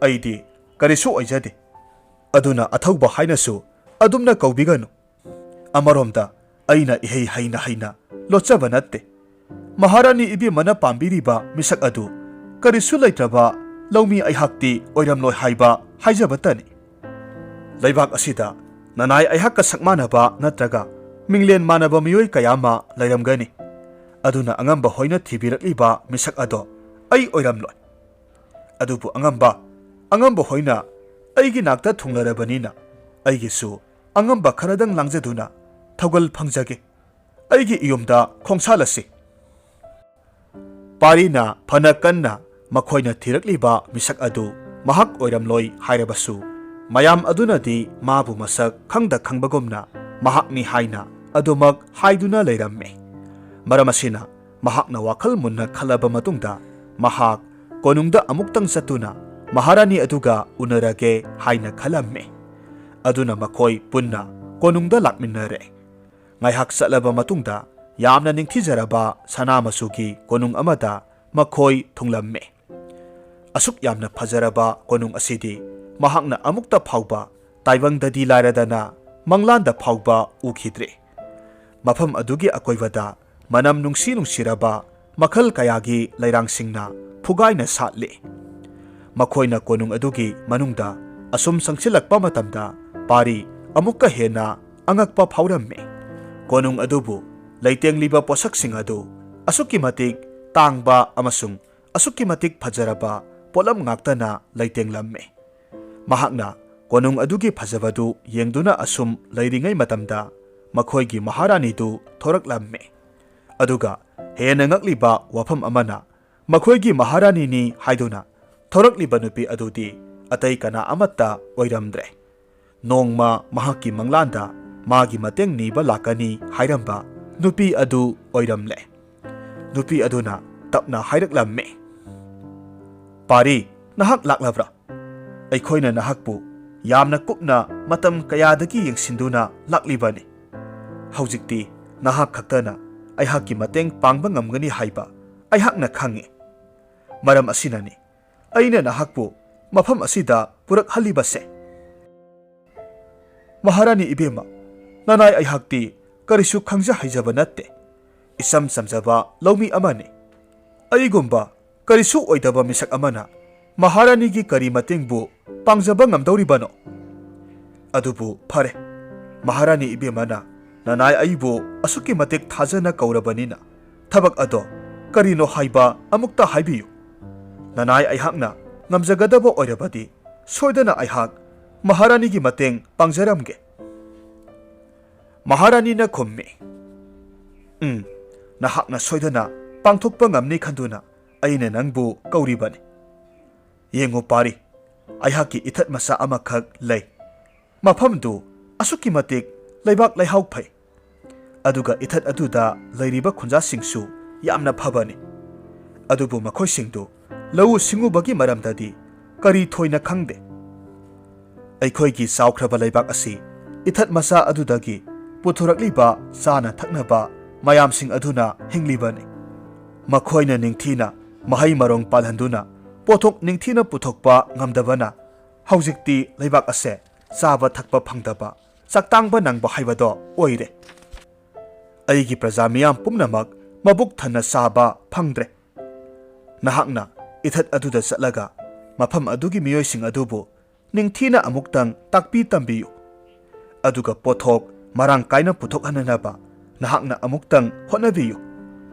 ꯑꯩꯗꯤ ꯀꯔꯤꯁꯨ ꯑꯣꯏꯖꯗꯦ꯫ ꯑꯗꯨꯅ ꯑꯊꯧꯕ ꯍꯥꯏꯅꯁꯨ ꯑꯗꯨꯝꯅ ꯀꯧꯕꯤꯒꯅꯨ꯫ ꯑꯃꯔꯣꯝꯗ ꯑꯩꯅ ꯏꯍꯩ ꯍꯩꯅ ꯍꯩꯅ ꯂꯣꯠꯆꯕ ꯅꯠꯇꯦ꯫ ꯃꯍꯥꯔꯥꯅꯤ ꯏꯕꯦꯝꯃꯅ ꯄꯥꯝꯕꯤꯔꯤꯕ ꯃꯤꯁꯛ ꯑꯗꯨ ꯀꯔꯤꯁꯨ ꯂꯩꯇ꯭ꯔꯕ ꯂꯧꯃꯤ ꯑꯩꯍꯥꯛꯇꯤ ꯑꯣꯏꯔꯝꯂꯣꯏ ꯍꯥꯏꯕ ꯍꯥꯏꯖꯕꯇꯅꯤ꯫ ꯂꯩꯕꯥꯛ ꯑꯁꯤꯗ ꯅꯅꯥꯏ ꯑꯩꯍꯥꯛꯀ ꯁꯛ ꯃꯥꯟꯅꯕ ꯅꯠꯇ꯭ꯔꯒ ꯃꯤꯡꯂꯦꯟ ꯃꯥꯟꯅꯕ ꯃꯤꯑꯣꯏ ꯀꯌꯥ ꯑꯃ ꯂꯩꯔꯝꯒꯅꯤ꯫ ꯑꯗꯨꯅ ꯑꯉꯝꯕ ꯍꯣꯏꯅ ꯊꯤꯕꯤꯔꯛꯂꯤꯕ ꯃꯤꯁꯛ ꯑꯗꯣ ꯑꯩ ꯑꯣꯏꯔꯝꯂꯣꯏ꯫ ꯑꯗꯨꯕꯨ ꯑꯉꯝꯕ, ꯑꯉꯝꯕ ꯍꯣꯏꯅ ꯑꯩꯒꯤ ꯅꯥꯛꯇ ꯊꯨꯡꯂꯔꯕꯅꯤꯅ ꯑꯩꯒꯤꯁꯨ ꯑꯉꯝꯕ ꯈꯔꯗꯪ ꯂꯥꯡꯖꯗꯨꯅ ꯊꯧꯒꯜ ꯐꯪꯖꯒꯦ꯫ ꯑꯩꯒꯤ ꯏꯌꯨꯝꯗ ꯈꯣꯡꯁꯥꯜꯂꯁꯤ꯫" ꯄꯥꯔꯤꯅ ꯐꯅ ꯀꯟꯅ ꯃꯈꯣꯏꯅ ꯊꯤꯔꯛꯂꯤꯕ ꯃꯤꯁꯛ ꯑꯗꯨ ꯃꯍꯥꯛ ꯑꯣꯏꯔꯝꯂꯣꯏ ꯍꯥꯏꯔꯕꯁꯨ, ꯃꯌꯥꯝ ꯑꯗꯨꯅꯗꯤ ꯃꯥꯕꯨ ꯃꯁꯛ ꯈꯪꯗ ꯈꯪꯕꯒꯨꯝꯅ ꯃꯍꯥꯛꯅꯤ ꯍꯥꯏꯅ ꯑꯗꯨꯃꯛ ꯍꯥꯏꯗꯨꯅ ꯂꯩꯔꯝꯃꯤ꯫ ꯃꯔꯝ ꯑꯁꯤꯅ ꯃꯍꯥꯛꯅ ꯋꯥꯈꯜ ꯃꯨꯟꯅ ꯈꯜꯂꯕ ꯃꯇꯨꯡꯗ ꯃꯍꯥꯛ ꯀꯣꯅꯨꯡꯗ ꯑꯃꯨꯛꯇꯪ ꯆꯠꯇꯨꯅ ꯃꯍꯥꯔꯥꯅꯤ ꯑꯗꯨꯒ ꯎꯅꯔꯒꯦ ꯍꯥꯏꯅ ꯈꯜꯂꯝꯃꯤ꯫ ꯑꯗꯨꯅ ꯃꯈꯣꯏ ꯄꯨꯟꯅ ꯀꯣꯅꯨꯡꯗ ꯂꯥꯛꯃꯤꯟꯅꯔꯦ꯫ ꯉꯥꯏꯍꯥꯛ ꯆꯠꯂꯕ ꯃꯇꯨꯡꯗ ꯌꯥꯝꯅ ꯅꯤꯡꯊꯤꯖꯔꯕ ꯁꯅꯥ ꯃꯆꯨꯒꯤ ꯀꯣꯅꯨꯡ ꯑꯃꯗ ꯃꯈꯣꯏ ꯊꯨꯡꯂꯝꯃꯤ꯫ ꯑꯁꯨꯛ ꯌꯥꯝꯅ ꯐꯖꯔꯕ ꯀꯣꯅꯨꯡ ꯑꯁꯤꯗꯤ ꯃꯍꯥꯛꯅ ꯑꯃꯨꯛꯇ ꯐꯥꯎꯕ, ꯇꯥꯏꯕꯪꯗꯗꯤ ꯂꯥꯏꯔꯗꯅ ꯃꯪꯂꯥꯟꯗ ꯐꯥꯎꯕ ꯎꯈꯤꯗ꯭ꯔꯤ꯫ ꯃꯐꯝ ꯑꯗꯨꯒꯤ ꯑꯀꯣꯏꯕꯗ ꯃꯅꯝ ꯅꯨꯡꯁꯤ ꯅꯨꯡꯁꯤꯔꯕ ꯃꯈꯜ ꯀꯌꯥꯒꯤ ꯂꯩꯔꯥꯡꯁꯤꯡꯅ ꯐꯨꯒꯥꯏꯅ ꯁꯥꯠꯂꯤ꯫ ꯃꯈꯣꯏꯅ ꯀꯣꯅꯨꯡ ꯑꯗꯨꯒꯤ ꯃꯅꯨꯡꯗ ꯑꯁꯨꯝ ꯆꯪꯁꯤꯜꯂꯛꯄ ꯃꯇꯝꯗ ꯄꯥꯔꯤ ꯑꯃꯨꯛꯀ ꯍꯦꯟꯅ ꯑꯉꯛꯄ ꯐꯥꯎꯔꯝꯃꯤ꯫ ꯀꯣꯅꯨꯡ ꯑꯗꯨꯕꯨ ꯂꯩꯇꯦꯡꯂꯤꯕ ꯄꯣꯠꯁꯛꯁꯤꯡ ꯑꯗꯨ ꯑꯁꯨꯛꯀꯤ ꯃꯇꯤꯛ ꯇꯥꯡꯕ ꯑꯃꯁꯨꯡ ꯑꯁꯨꯛꯀꯤ ꯃꯇꯤꯛ ꯐꯖꯔꯕ ꯄꯣꯠꯂꯝ ꯉꯥꯛꯇꯅ ꯂꯩꯇꯦꯡꯂꯝꯃꯤ꯫ ꯃꯍꯥꯛꯅ ꯀꯣꯅꯨꯡ ꯑꯗꯨꯒꯤ ꯐꯖꯕꯗꯨ ꯌꯦꯡꯗꯨꯅ ꯑꯁꯨꯝ ꯂꯩꯔꯤꯉꯩ ꯃꯇꯝꯗ ꯃꯈꯣꯏꯒꯤ ꯃꯍꯥꯔꯥꯅꯤꯗꯨ ꯊꯣꯔꯛꯂꯝꯃꯤ꯫ ꯑꯗꯨꯒ ꯍꯦꯟꯅ ꯉꯛꯂꯤꯕ ꯋꯥꯐꯝ ꯑꯃꯅ, ꯃꯈꯣꯏꯒꯤ ꯃꯍꯥꯔꯥꯅꯤꯅꯤ ꯍꯥꯏꯗꯨꯅ ꯊꯣꯔꯛꯂꯤꯕ ꯅꯨꯄꯤ ꯑꯗꯨꯗꯤ ꯑꯇꯩ ꯀꯅꯥ ꯑꯃꯠꯇ ꯑꯣꯏꯔꯝꯗ꯭ꯔꯦ꯫ ꯅꯣꯡꯃ ꯃꯍꯥꯛꯀꯤ ꯃꯪꯂꯥꯟꯗ ꯃꯥꯒꯤ ꯃꯇꯦꯡ ꯅꯤꯕ ꯂꯥꯛꯀꯅꯤ ꯍꯥꯏꯔꯝꯕ ꯅꯨꯄꯤ ꯑꯗꯨ ꯑꯣꯏꯔꯝꯂꯦ꯫ ꯅꯨꯄꯤ ꯑꯗꯨꯅ ꯇꯞꯅ ꯍꯥꯏꯔꯛꯂꯝꯃꯤ, "ꯄꯥꯔꯤ, ꯅꯍꯥꯛ ꯂꯥꯛꯂꯕ꯭ꯔꯥ? ꯑꯩꯈꯣꯏꯅ ꯅꯍꯥꯛꯄꯨ ꯌꯥꯝꯅ ꯀꯨꯞꯅ ꯃꯇꯝ ꯀꯌꯥꯗꯒꯤ ꯌꯦꯡꯁꯤꯟꯗꯨꯅ ꯂꯥꯛꯂꯤꯕꯅꯤ꯫ ꯍꯧꯖꯤꯛꯇꯤ ꯅꯍꯥꯛ ꯈꯛꯇꯅ ꯑꯩꯍꯥꯛꯀꯤ ꯃꯇꯦꯡ ꯄꯥꯡꯕ ꯉꯝꯒꯅꯤ ꯍꯥꯏꯕ ꯑꯩꯍꯥꯛꯅ ꯈꯪꯏ꯫ ꯃꯔꯝ ꯑꯁꯤꯅꯅꯤ ꯑꯩꯅ ꯅꯍꯥꯛꯄꯨ ꯃꯐꯝ ꯑꯁꯤꯗ ꯄꯨꯔꯛꯍꯜꯂꯤꯕꯁꯦ꯫" "ꯃꯍꯥꯔꯥꯅꯤ ꯏꯕꯦꯝꯃ, ꯅꯅꯥꯏ ꯑꯩꯍꯥꯛꯇꯤ ꯀꯔꯤꯁꯨ ꯈꯪꯖ ꯍꯩꯖꯕ ꯅꯠꯇꯦ꯫ ꯏꯆꯝ ꯆꯝꯖꯕ ꯂꯧꯃꯤ ꯑꯃꯅꯤ꯫ ꯑꯩꯒꯨꯝꯕ ꯀꯔꯤꯁꯨ ꯑꯣꯏꯗꯕ ꯃꯤꯁꯛ ꯑꯃꯅ ꯃꯍꯥꯔꯥꯅꯤꯒꯤ ꯀꯔꯤ ꯃꯇꯦꯡꯕꯨ ꯄꯥꯡꯖꯕ ꯉꯝꯗꯧꯔꯤꯕꯅꯣ? ꯑꯗꯨꯕꯨ ꯐꯔꯦ, ꯃꯍꯥꯔꯥꯅꯤ ꯏꯕꯦꯝꯃꯅ ꯅꯅꯥꯏ ꯑꯩꯕꯨ ꯑꯁꯨꯛꯀꯤ ꯃꯇꯤꯛ ꯊꯥꯖꯅ ꯀꯧꯔꯕꯅꯤꯅ ꯊꯕꯛ ꯑꯗꯣ ꯀꯔꯤꯅꯣ ꯍꯥꯏꯕ ꯑꯃꯨꯛꯇ ꯍꯥꯏꯕꯤꯌꯨ꯫ ꯅꯅꯥꯏ ꯑꯩꯍꯥꯛꯅ ꯉꯝꯖꯒꯗꯕ ꯑꯣꯏꯔꯕꯗꯤ ꯁꯣꯏꯗꯅ ꯑꯩꯍꯥꯛ ꯃꯍꯥꯔꯥꯅꯤꯒꯤ ꯃꯇꯦꯡ ꯄꯥꯡꯖꯔꯝꯒꯦ꯫" ꯃꯍꯥꯔꯥꯅꯤꯅ ꯈꯨꯝꯃꯤ, "ꯎꯝ, ꯅꯍꯥꯛꯅ ꯁꯣꯏꯗꯅ ꯄꯥꯡꯊꯣꯛꯄ ꯉꯝꯅꯤ ꯈꯟꯗꯨꯅ ꯑꯩꯅ ꯅꯪꯕꯨ ꯀꯧꯔꯤꯕꯅꯤ꯫ ꯌꯦꯡꯉꯨ ꯄꯥꯔꯤ, ꯑꯩꯍꯥꯛꯀꯤ ꯏꯊꯠ ꯃꯆꯥ ꯑꯃꯈꯛ ꯂꯩ꯫ ꯃꯐꯝꯗꯨ ꯑꯁꯨꯛꯀꯤ ꯃꯇꯤꯛ ꯂꯩꯕꯥꯛ ꯂꯩꯍꯥꯎ ꯐꯩ꯫ ꯑꯗꯨꯒ ꯏꯊꯠ ꯑꯗꯨꯗ ꯂꯩꯔꯤꯕ ꯈꯨꯟꯖꯥꯁꯤꯡꯁꯨ ꯌꯥꯝꯅ ꯐꯕꯅꯤ꯫ ꯑꯗꯨꯕꯨ ꯃꯈꯣꯏꯁꯤꯡꯗꯨ ꯂꯧꯎ ꯁꯤꯡꯎꯕꯒꯤ ꯃꯔꯝꯗꯗꯤ ꯀꯔꯤ ꯊꯣꯏꯅ ꯈꯪꯗꯦ꯫ ꯑꯩꯈꯣꯏꯒꯤ ꯆꯥꯎꯈ꯭ꯔꯕ ꯂꯩꯕꯥꯛ ꯑꯁꯤ ꯏꯊꯠ ꯃꯆꯥ ꯑꯗꯨꯗꯒꯤ ꯄꯨꯊꯣꯔꯛꯂꯤꯕ ꯆꯥꯅ ꯊꯛꯅꯕ ꯃꯌꯥꯝꯁꯤꯡ ꯑꯗꯨꯅ ꯍꯤꯡꯂꯤꯕꯅꯤ꯫ ꯃꯈꯣꯏꯅ ꯅꯤꯡꯊꯤꯅ ꯃꯍꯩ ꯃꯔꯣꯡ ꯄꯥꯜꯍꯟꯗꯨꯅ ꯄꯣꯠꯊꯣꯛ ꯅꯤꯡꯊꯤꯅ ꯄꯨꯊꯣꯛꯄ ꯉꯝꯗꯕꯅ ꯍꯧꯖꯤꯛꯇꯤ ꯂꯩꯕꯥꯛ ꯑꯁꯦ ꯆꯥꯕ ꯊꯛꯄ ꯐꯪꯗꯕ, ꯆꯥꯛꯇꯥꯡꯕ ꯅꯪꯕ ꯍꯥꯏꯕꯗꯣ ꯑꯣꯏꯔꯦ꯫ ꯑꯩꯒꯤ ꯄ꯭ꯔꯖꯥ ꯃꯤꯌꯥꯝ ꯄꯨꯝꯅꯃꯛ ꯃꯕꯨꯛ ꯊꯟꯅ ꯆꯥꯕ ꯐꯪꯗ꯭ꯔꯦ꯫ ꯅꯍꯥꯛꯅ ꯏꯊꯠ ꯑꯗꯨꯗ ꯆꯠꯂꯒ ꯃꯐꯝ ꯑꯗꯨꯒꯤ ꯃꯤꯑꯣꯏꯁꯤꯡ ꯑꯗꯨꯕꯨ ꯅꯤꯡꯊꯤꯅ ꯑꯃꯨꯛꯇꯪ ꯇꯥꯛꯄꯤ ꯇꯝꯕꯤꯌꯨ꯫ ꯑꯗꯨꯒ ꯄꯣꯠꯊꯣꯛ ꯃꯔꯥꯡ ꯀꯥꯏꯅ ꯄꯨꯊꯣꯛꯍꯟꯅꯕ ꯅꯍꯥꯛꯅ ꯑꯃꯨꯛꯇꯪ ꯍꯣꯠꯅꯕꯤꯌꯨ꯫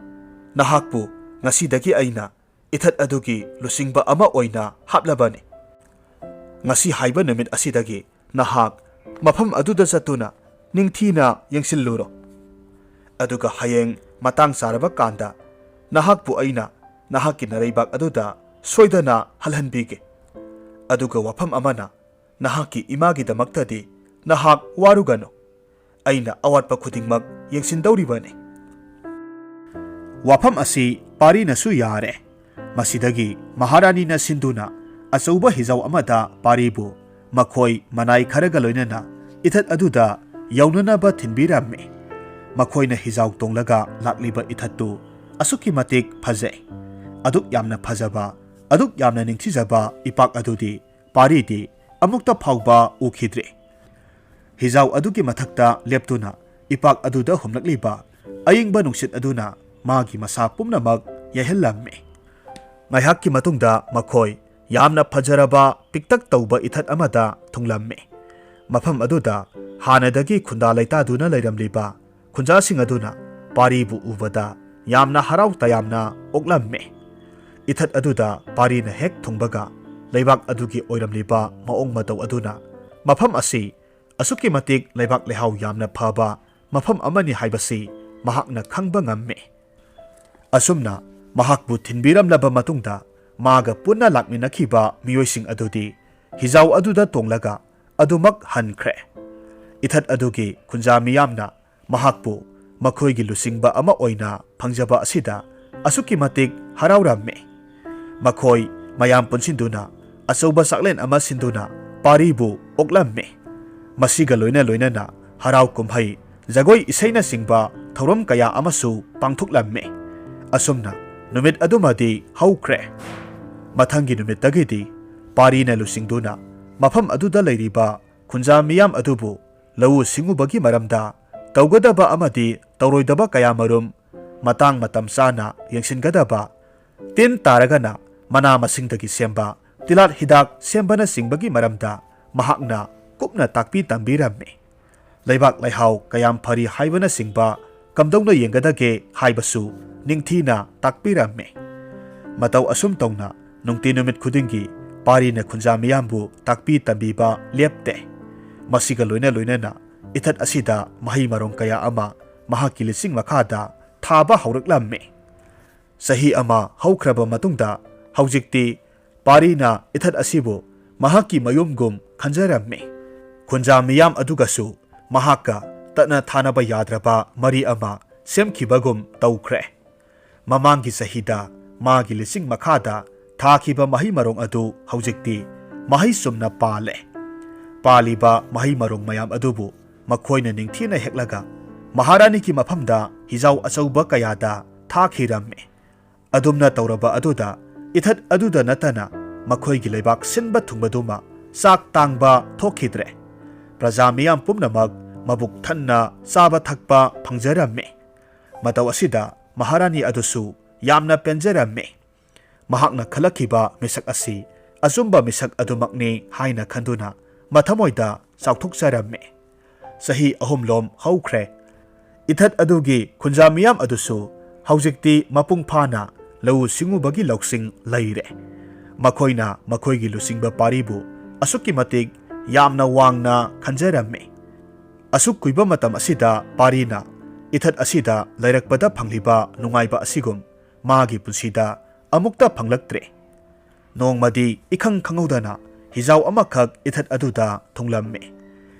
ꯅꯍꯥꯛꯄꯨ ꯉꯁꯤꯗꯒꯤ ꯑꯩꯅ ꯏꯊꯠ ꯑꯗꯨꯒꯤ ꯂꯨꯆꯤꯡꯕ ꯑꯃ ꯑꯣꯏꯅ ꯍꯥꯞꯂꯕꯅꯤ꯫ ꯉꯁꯤ ꯍꯥꯏꯕ ꯅꯨꯃꯤꯠ ꯑꯁꯤꯗꯒꯤ ꯅꯍꯥꯛ ꯃꯐꯝ ꯑꯗꯨꯗ ꯆꯠꯇꯨꯅ ꯅꯤꯡꯊꯤꯅ ꯌꯦꯡꯁꯤꯜꯂꯨꯔꯣ꯫ ꯑꯗꯨꯒ ꯍꯌꯦꯡ ꯃꯇꯥꯡ ꯆꯥꯔꯕ ꯀꯥꯟꯗ ꯅꯍꯥꯛꯄꯨ ꯑꯩꯅ ꯅꯍꯥꯛꯀꯤ ꯅꯔꯩꯕꯥꯛ ꯑꯗꯨꯗ ꯁꯣꯏꯗꯅ ꯍꯜꯍꯟꯕꯤꯒꯦ꯫ ꯑꯗꯨꯒ ꯋꯥꯐꯝ ꯑꯃꯅ, ꯅꯍꯥꯛꯀꯤ ꯏꯃꯥꯒꯤꯗꯃꯛꯇꯗꯤ ꯅꯍꯥꯛ ꯋꯥꯔꯨꯒꯅꯨ꯫ ꯑꯩꯅ ꯑꯋꯥꯠꯄ ꯈꯨꯗꯤꯡꯃꯛ ꯌꯦꯡꯁꯤꯟꯗꯧꯔꯤꯕꯅꯤ꯫ ꯋꯥꯐꯝ ꯑꯁꯤ ꯄꯥꯔꯤꯅꯁꯨ ꯌꯥꯔꯦ꯫ ꯃꯁꯤꯗꯒꯤ ꯃꯍꯥꯔꯥꯅꯤꯅ ꯁꯤꯟꯗꯨꯅ ꯑꯆꯧꯕ ꯍꯤꯖꯥꯎ ꯑꯃꯗ ꯄꯥꯔꯤꯕꯨ ꯃꯈꯣꯏ ꯃꯅꯥꯏ ꯈꯔꯒ ꯂꯣꯏꯅꯅ ꯏꯊꯠ ꯑꯗꯨꯗ ꯌꯧꯅꯅꯕ ꯊꯤꯟꯕꯤꯔꯝꯃꯤ꯫ ꯃꯈꯣꯏꯅ ꯍꯤꯖꯥꯎ ꯇꯣꯡꯂꯒ ꯂꯥꯛꯂꯤꯕ ꯏꯊꯠꯇꯨ ꯑꯁꯨꯛꯀꯤ ꯃꯇꯤꯛ ꯐꯖꯩ꯫ ꯑꯗꯨꯛ ꯌꯥꯝꯅ ꯐꯖꯕ, ꯑꯗꯨꯛ ꯌꯥꯝꯅ ꯅꯤꯡꯊꯤꯖꯕ ꯏꯄꯥꯛ ꯑꯗꯨꯗꯤ ꯄꯥꯔꯤꯗꯤ ꯑꯃꯨꯛꯇ ꯐꯥꯎꯕ ꯎꯈꯤꯗ꯭ꯔꯤ꯫ ꯍꯤꯖꯥꯎ ꯑꯗꯨꯒꯤ ꯃꯊꯛꯇ ꯂꯦꯞꯇꯨꯅ ꯏꯄꯥꯛ ꯑꯗꯨꯗ ꯍꯨꯝꯂꯛꯂꯤꯕ ꯑꯏꯪꯕ ꯅꯨꯡꯁꯤꯠ ꯑꯗꯨꯅ ꯃꯥꯒꯤ ꯃꯁꯥ ꯄꯨꯝꯅꯃꯛ ꯌꯩꯍꯜꯂꯝꯃꯤ꯫ ꯉꯥꯏꯍꯥꯛꯀꯤ ꯃꯇꯨꯡꯗ ꯃꯈꯣꯏ ꯌꯥꯝꯅ ꯐꯖꯔꯕ ꯄꯤꯛꯇꯛ ꯇꯧꯕ ꯏꯊꯠ ꯑꯃꯗ ꯊꯨꯡꯂꯝꯃꯤ꯫ ꯃꯐꯝ ꯑꯗꯨꯗ ꯍꯥꯟꯅꯗꯒꯤ ꯈꯨꯟꯗꯥ ꯂꯩꯇꯥꯗꯨꯅ ꯂꯩꯔꯝꯂꯤꯕ ꯈꯨꯟꯖꯥꯁꯤꯡ ꯑꯗꯨꯅ ꯄꯥꯔꯤꯕꯨ ꯎꯕꯗ ꯌꯥꯝꯅ ꯍꯔꯥꯎ ꯇꯌꯥꯝꯅ ꯑꯣꯛꯂꯝꯃꯤ꯫ ꯏꯊꯠ ꯑꯗꯨꯗ ꯄꯥꯔꯤꯅ ꯍꯦꯛ ꯊꯨꯡꯕꯒ ꯂꯩꯕꯥꯛ ꯑꯗꯨꯒꯤ ꯑꯣꯏꯔꯝꯂꯤꯕ ꯃꯑꯣꯡ ꯃꯇꯧ ꯑꯗꯨꯅ ꯃꯐꯝ ꯑꯁꯤ ꯑꯁꯨꯛꯀꯤ ꯃꯇꯤꯛ ꯂꯩꯕꯥꯛ ꯂꯩꯍꯥꯎ ꯌꯥꯝꯅ ꯐꯕ ꯃꯐꯝ ꯑꯃꯅꯤ ꯍꯥꯏꯕꯁꯤ ꯃꯍꯥꯛꯅ ꯈꯪꯕ ꯉꯝꯃꯤ꯫ ꯑꯁꯨꯝꯅ ꯃꯍꯥꯛꯄꯨ ꯊꯤꯟꯕꯤꯔꯝꯂꯕ ꯃꯇꯨꯡꯗ ꯃꯥꯒ ꯄꯨꯟꯅ ꯂꯥꯛꯃꯤꯟꯅꯈꯤꯕ ꯃꯤꯑꯣꯏꯁꯤꯡ ꯑꯗꯨꯗꯤ ꯍꯤꯖꯥꯎ ꯑꯗꯨꯗ ꯇꯣꯡꯂꯒ ꯑꯗꯨꯃꯛ ꯍꯟꯈ꯭ꯔꯦ꯫ ꯏꯊꯠ ꯑꯗꯨꯒꯤ ꯈꯨꯟꯖꯥ ꯃꯤꯌꯥꯝꯅ ꯃꯍꯥꯛꯄꯨ ꯃꯈꯣꯏꯒꯤ ꯂꯨꯆꯤꯡꯕ ꯑꯃ ꯑꯣꯏꯅ ꯐꯪꯖꯕ ꯑꯁꯤꯗ ꯑꯁꯨꯛꯀꯤ ꯃꯇꯤꯛ ꯍꯔꯥꯎꯔꯝꯃꯤ꯫ ꯃꯈꯣꯏ ꯃꯌꯥꯝ ꯄꯨꯟꯁꯤꯟꯗꯨꯅ ꯑꯆꯧꯕ ꯆꯥꯛꯂꯦꯟ ꯑꯃ ꯁꯤꯟꯗꯨꯅ ꯄꯥꯔꯤꯕꯨ ꯑꯣꯛꯂꯝꯃꯤ꯫ ꯃꯁꯤꯒ ꯂꯣꯏꯅ ꯂꯣꯏꯅꯅ ꯍꯔꯥꯎ ꯀꯨꯝꯍꯩ, ꯖꯒꯣꯏ ꯏꯁꯩꯅꯆꯤꯡꯕ ꯊꯧꯔꯝ ꯀꯌꯥ ꯑꯃꯁꯨ ꯄꯥꯡꯊꯣꯛꯂꯝꯃꯤ꯫ ꯑꯁꯨꯝꯅ ꯅꯨꯃꯤꯠ ꯑꯗꯨꯃꯗꯤ ꯍꯧꯈ꯭ꯔꯦ꯫ ꯃꯊꯪꯒꯤ ꯅꯨꯃꯤꯠꯇꯒꯤꯗꯤ ꯄꯥꯔꯤꯅ ꯂꯨꯆꯤꯡꯗꯨꯅ ꯃꯐꯝ ꯑꯗꯨꯗ ꯂꯩꯔꯤꯕ ꯈꯨꯟꯖꯥ ꯃꯤꯌꯥꯝ ꯑꯗꯨꯕꯨ ꯂꯧꯎ ꯁꯤꯡꯎꯕꯒꯤ ꯃꯔꯝꯗ ꯇꯧꯒꯗꯕ ꯑꯃꯗꯤ ꯇꯧꯔꯣꯏꯗꯕ ꯀꯌꯥꯃꯔꯨꯝ ꯃꯇꯥꯡ ꯃꯇꯝ ꯆꯥꯅ ꯌꯦꯡꯁꯤꯟꯒꯗꯕ, ꯇꯤꯟ ꯇꯥꯔꯒꯅ ꯃꯅꯥ ꯃꯁꯤꯡꯗꯒꯤ ꯁꯦꯝꯕ ꯇꯤꯜꯍꯥꯠ ꯍꯤꯗꯥꯛ ꯁꯦꯝꯕꯅꯆꯤꯡꯕꯒꯤ ꯃꯔꯝꯗ ꯃꯍꯥꯛꯅ ꯀꯨꯞꯅ ꯇꯥꯛꯄꯤ ꯇꯝꯕꯤꯔꯝꯃꯤ꯫ ꯂꯩꯕꯥꯛ ꯂꯩꯍꯥꯎ ꯀꯌꯥꯝ ꯐꯔꯤ ꯍꯥꯏꯕꯅꯆꯤꯡꯕ ꯀꯝꯗꯧꯅ ꯌꯦꯡꯒꯗꯒꯦ ꯍꯥꯏꯕꯁꯨ ꯅꯤꯡꯊꯤꯅ ꯇꯥꯛꯄꯤꯔꯝꯃꯤ꯫ ꯃꯇꯧ ꯑꯁꯨꯝ ꯇꯧꯅ ꯅꯨꯡꯇꯤ ꯅꯨꯃꯤꯠ ꯈꯨꯗꯤꯡꯒꯤ ꯄꯥꯔꯤꯅ ꯈꯨꯟꯖꯥ ꯃꯤꯌꯥꯝꯕꯨ ꯇꯥꯛꯄꯤ ꯇꯝꯕꯤꯕ ꯂꯦꯞꯇꯦ꯫ ꯃꯁꯤꯒ ꯂꯣꯏꯅ ꯂꯣꯏꯅꯅ ꯏꯊꯠ ꯑꯁꯤꯗ ꯃꯍꯩ ꯃꯔꯣꯡ ꯀꯌꯥ ꯑꯃ ꯃꯍꯥꯛꯀꯤ ꯂꯤꯆꯤꯡ ꯃꯈꯥꯗ ꯊꯥꯕ ꯍꯧꯔꯛꯂꯝꯃꯤ꯫ ꯆꯍꯤ ꯑꯃ ꯍꯧꯈ꯭ꯔꯕ ꯃꯇꯨꯡꯗ ꯍꯧꯖꯤꯛꯇꯤ ꯄꯥꯔꯤꯅ ꯏꯊꯠ ꯑꯁꯤꯕꯨ ꯃꯍꯥꯛꯀꯤ ꯃꯌꯨꯝꯒꯨꯝ ꯈꯟꯖꯔꯝꯃꯤ꯫ ꯈꯨꯟꯖꯥ ꯃꯤꯌꯥꯝ ꯑꯗꯨꯒꯁꯨ ꯃꯍꯥꯛꯀ ꯇꯠꯅ ꯊꯥꯅꯕ ꯌꯥꯗ꯭ꯔꯕ ꯃꯔꯤ ꯑꯃ ꯁꯦꯝꯈꯤꯕꯒꯨꯝ ꯇꯧꯈ꯭ꯔꯦ꯫ ꯃꯃꯥꯡꯒꯤ ꯆꯍꯤꯗ ꯃꯥꯒꯤ ꯂꯤꯆꯤꯡ ꯃꯈꯥꯗ ꯊꯥꯈꯤꯕ ꯃꯍꯩ ꯃꯔꯣꯡ ꯑꯗꯨ ꯍꯧꯖꯤꯛꯇꯤ ꯃꯍꯩ ꯆꯨꯝꯅ ꯄꯥꯜꯂꯦ꯫ ꯄꯥꯜꯂꯤꯕ ꯃꯍꯩ ꯃꯔꯣꯡ ꯃꯌꯥꯝ ꯑꯗꯨꯕꯨ ꯃꯈꯣꯏꯅ ꯅꯤꯡꯊꯤꯅ ꯍꯦꯛꯂꯒ ꯃꯍꯥꯔꯥꯅꯤꯒꯤ ꯃꯐꯝꯗ ꯍꯤꯖꯥꯎ ꯑꯆꯧꯕ ꯀꯌꯥꯗ ꯊꯥꯈꯤꯔꯝꯃꯤ꯫ ꯑꯗꯨꯝꯅ ꯇꯧꯔꯕ ꯑꯗꯨꯗ ꯏꯊꯠ ꯑꯗꯨꯗ ꯅꯠꯇꯅ ꯃꯈꯣꯏꯒꯤ ꯂꯩꯕꯥꯛ ꯁꯤꯟꯕ ꯊꯨꯡꯕꯗꯨꯃ ꯆꯥꯛ ꯇꯥꯡꯕ ꯊꯣꯛꯈꯤꯗ꯭ꯔꯦ꯫ ꯄ꯭ꯔꯖꯥ ꯃꯤꯌꯥꯝ ꯄꯨꯝꯅꯃꯛ ꯃꯕꯨꯛ ꯊꯟꯅ ꯆꯥꯕ ꯊꯛꯄ ꯐꯪꯖꯔꯝꯃꯤ꯫ ꯃꯇꯧ ꯑꯁꯤꯗ ꯃꯍꯥꯔꯥꯅꯤ ꯑꯗꯨꯁꯨ ꯌꯥꯝꯅ ꯄꯦꯟꯖꯔꯝꯃꯤ꯫ ꯃꯍꯥꯛꯅ ꯈꯜꯂꯛꯈꯤꯕ ꯃꯤꯁꯛ ꯑꯁꯤ ꯑꯆꯨꯝꯕ ꯃꯤꯁꯛ ꯑꯗꯨꯃꯛꯅꯤ ꯍꯥꯏꯅ ꯈꯟꯗꯨꯅ ꯃꯊꯃꯣꯏꯗ ꯆꯥꯎꯊꯣꯛꯆꯔꯝꯃꯤ꯫ ꯆꯍꯤ ꯑꯍꯨꯝꯂꯣꯝ ꯍꯧꯈ꯭ꯔꯦ꯫ ꯏꯊꯠ ꯑꯗꯨꯒꯤ ꯈꯨꯟꯖꯥ ꯃꯤꯌꯥꯝ ꯑꯗꯨꯁꯨ ꯍꯧꯖꯤꯛꯇꯤ ꯃꯄꯨꯡ ꯐꯥꯅ ꯂꯧꯎ ꯁꯤꯡꯎꯕꯒꯤ ꯂꯧꯁꯤꯡ ꯂꯩꯔꯦ꯫ ꯃꯈꯣꯏꯅ ꯃꯈꯣꯏꯒꯤ ꯂꯨꯆꯤꯡꯕ ꯄꯥꯔꯤꯕꯨ ꯑꯁꯨꯛꯀꯤ ꯃꯇꯤꯛ ꯌꯥꯝꯅ ꯋꯥꯡꯅ ꯈꯟꯖꯔꯝꯃꯤ꯫ ꯑꯁꯨꯛ ꯀꯨꯏꯕ ꯃꯇꯝ ꯑꯁꯤꯗ ꯄꯥꯔꯤꯅ ꯏꯊꯠ ꯑꯁꯤꯗ ꯂꯩꯔꯛꯄꯗ ꯐꯪꯂꯤꯕ ꯅꯨꯡꯉꯥꯏꯕ ꯑꯁꯤꯒꯨꯝ ꯃꯥꯒꯤ ꯄꯨꯟꯁꯤꯗ ꯑꯃꯨꯛꯇ ꯐꯪꯂꯛꯇ꯭ꯔꯦ꯫ ꯅꯣꯡꯃꯗꯤ ꯏꯈꯪ ꯈꯪꯍꯧꯗꯅ ꯍꯤꯖꯥꯎ ꯑꯃꯈꯛ ꯏꯊꯠ ꯑꯗꯨꯗ ꯊꯨꯡꯂꯝꯃꯤ꯫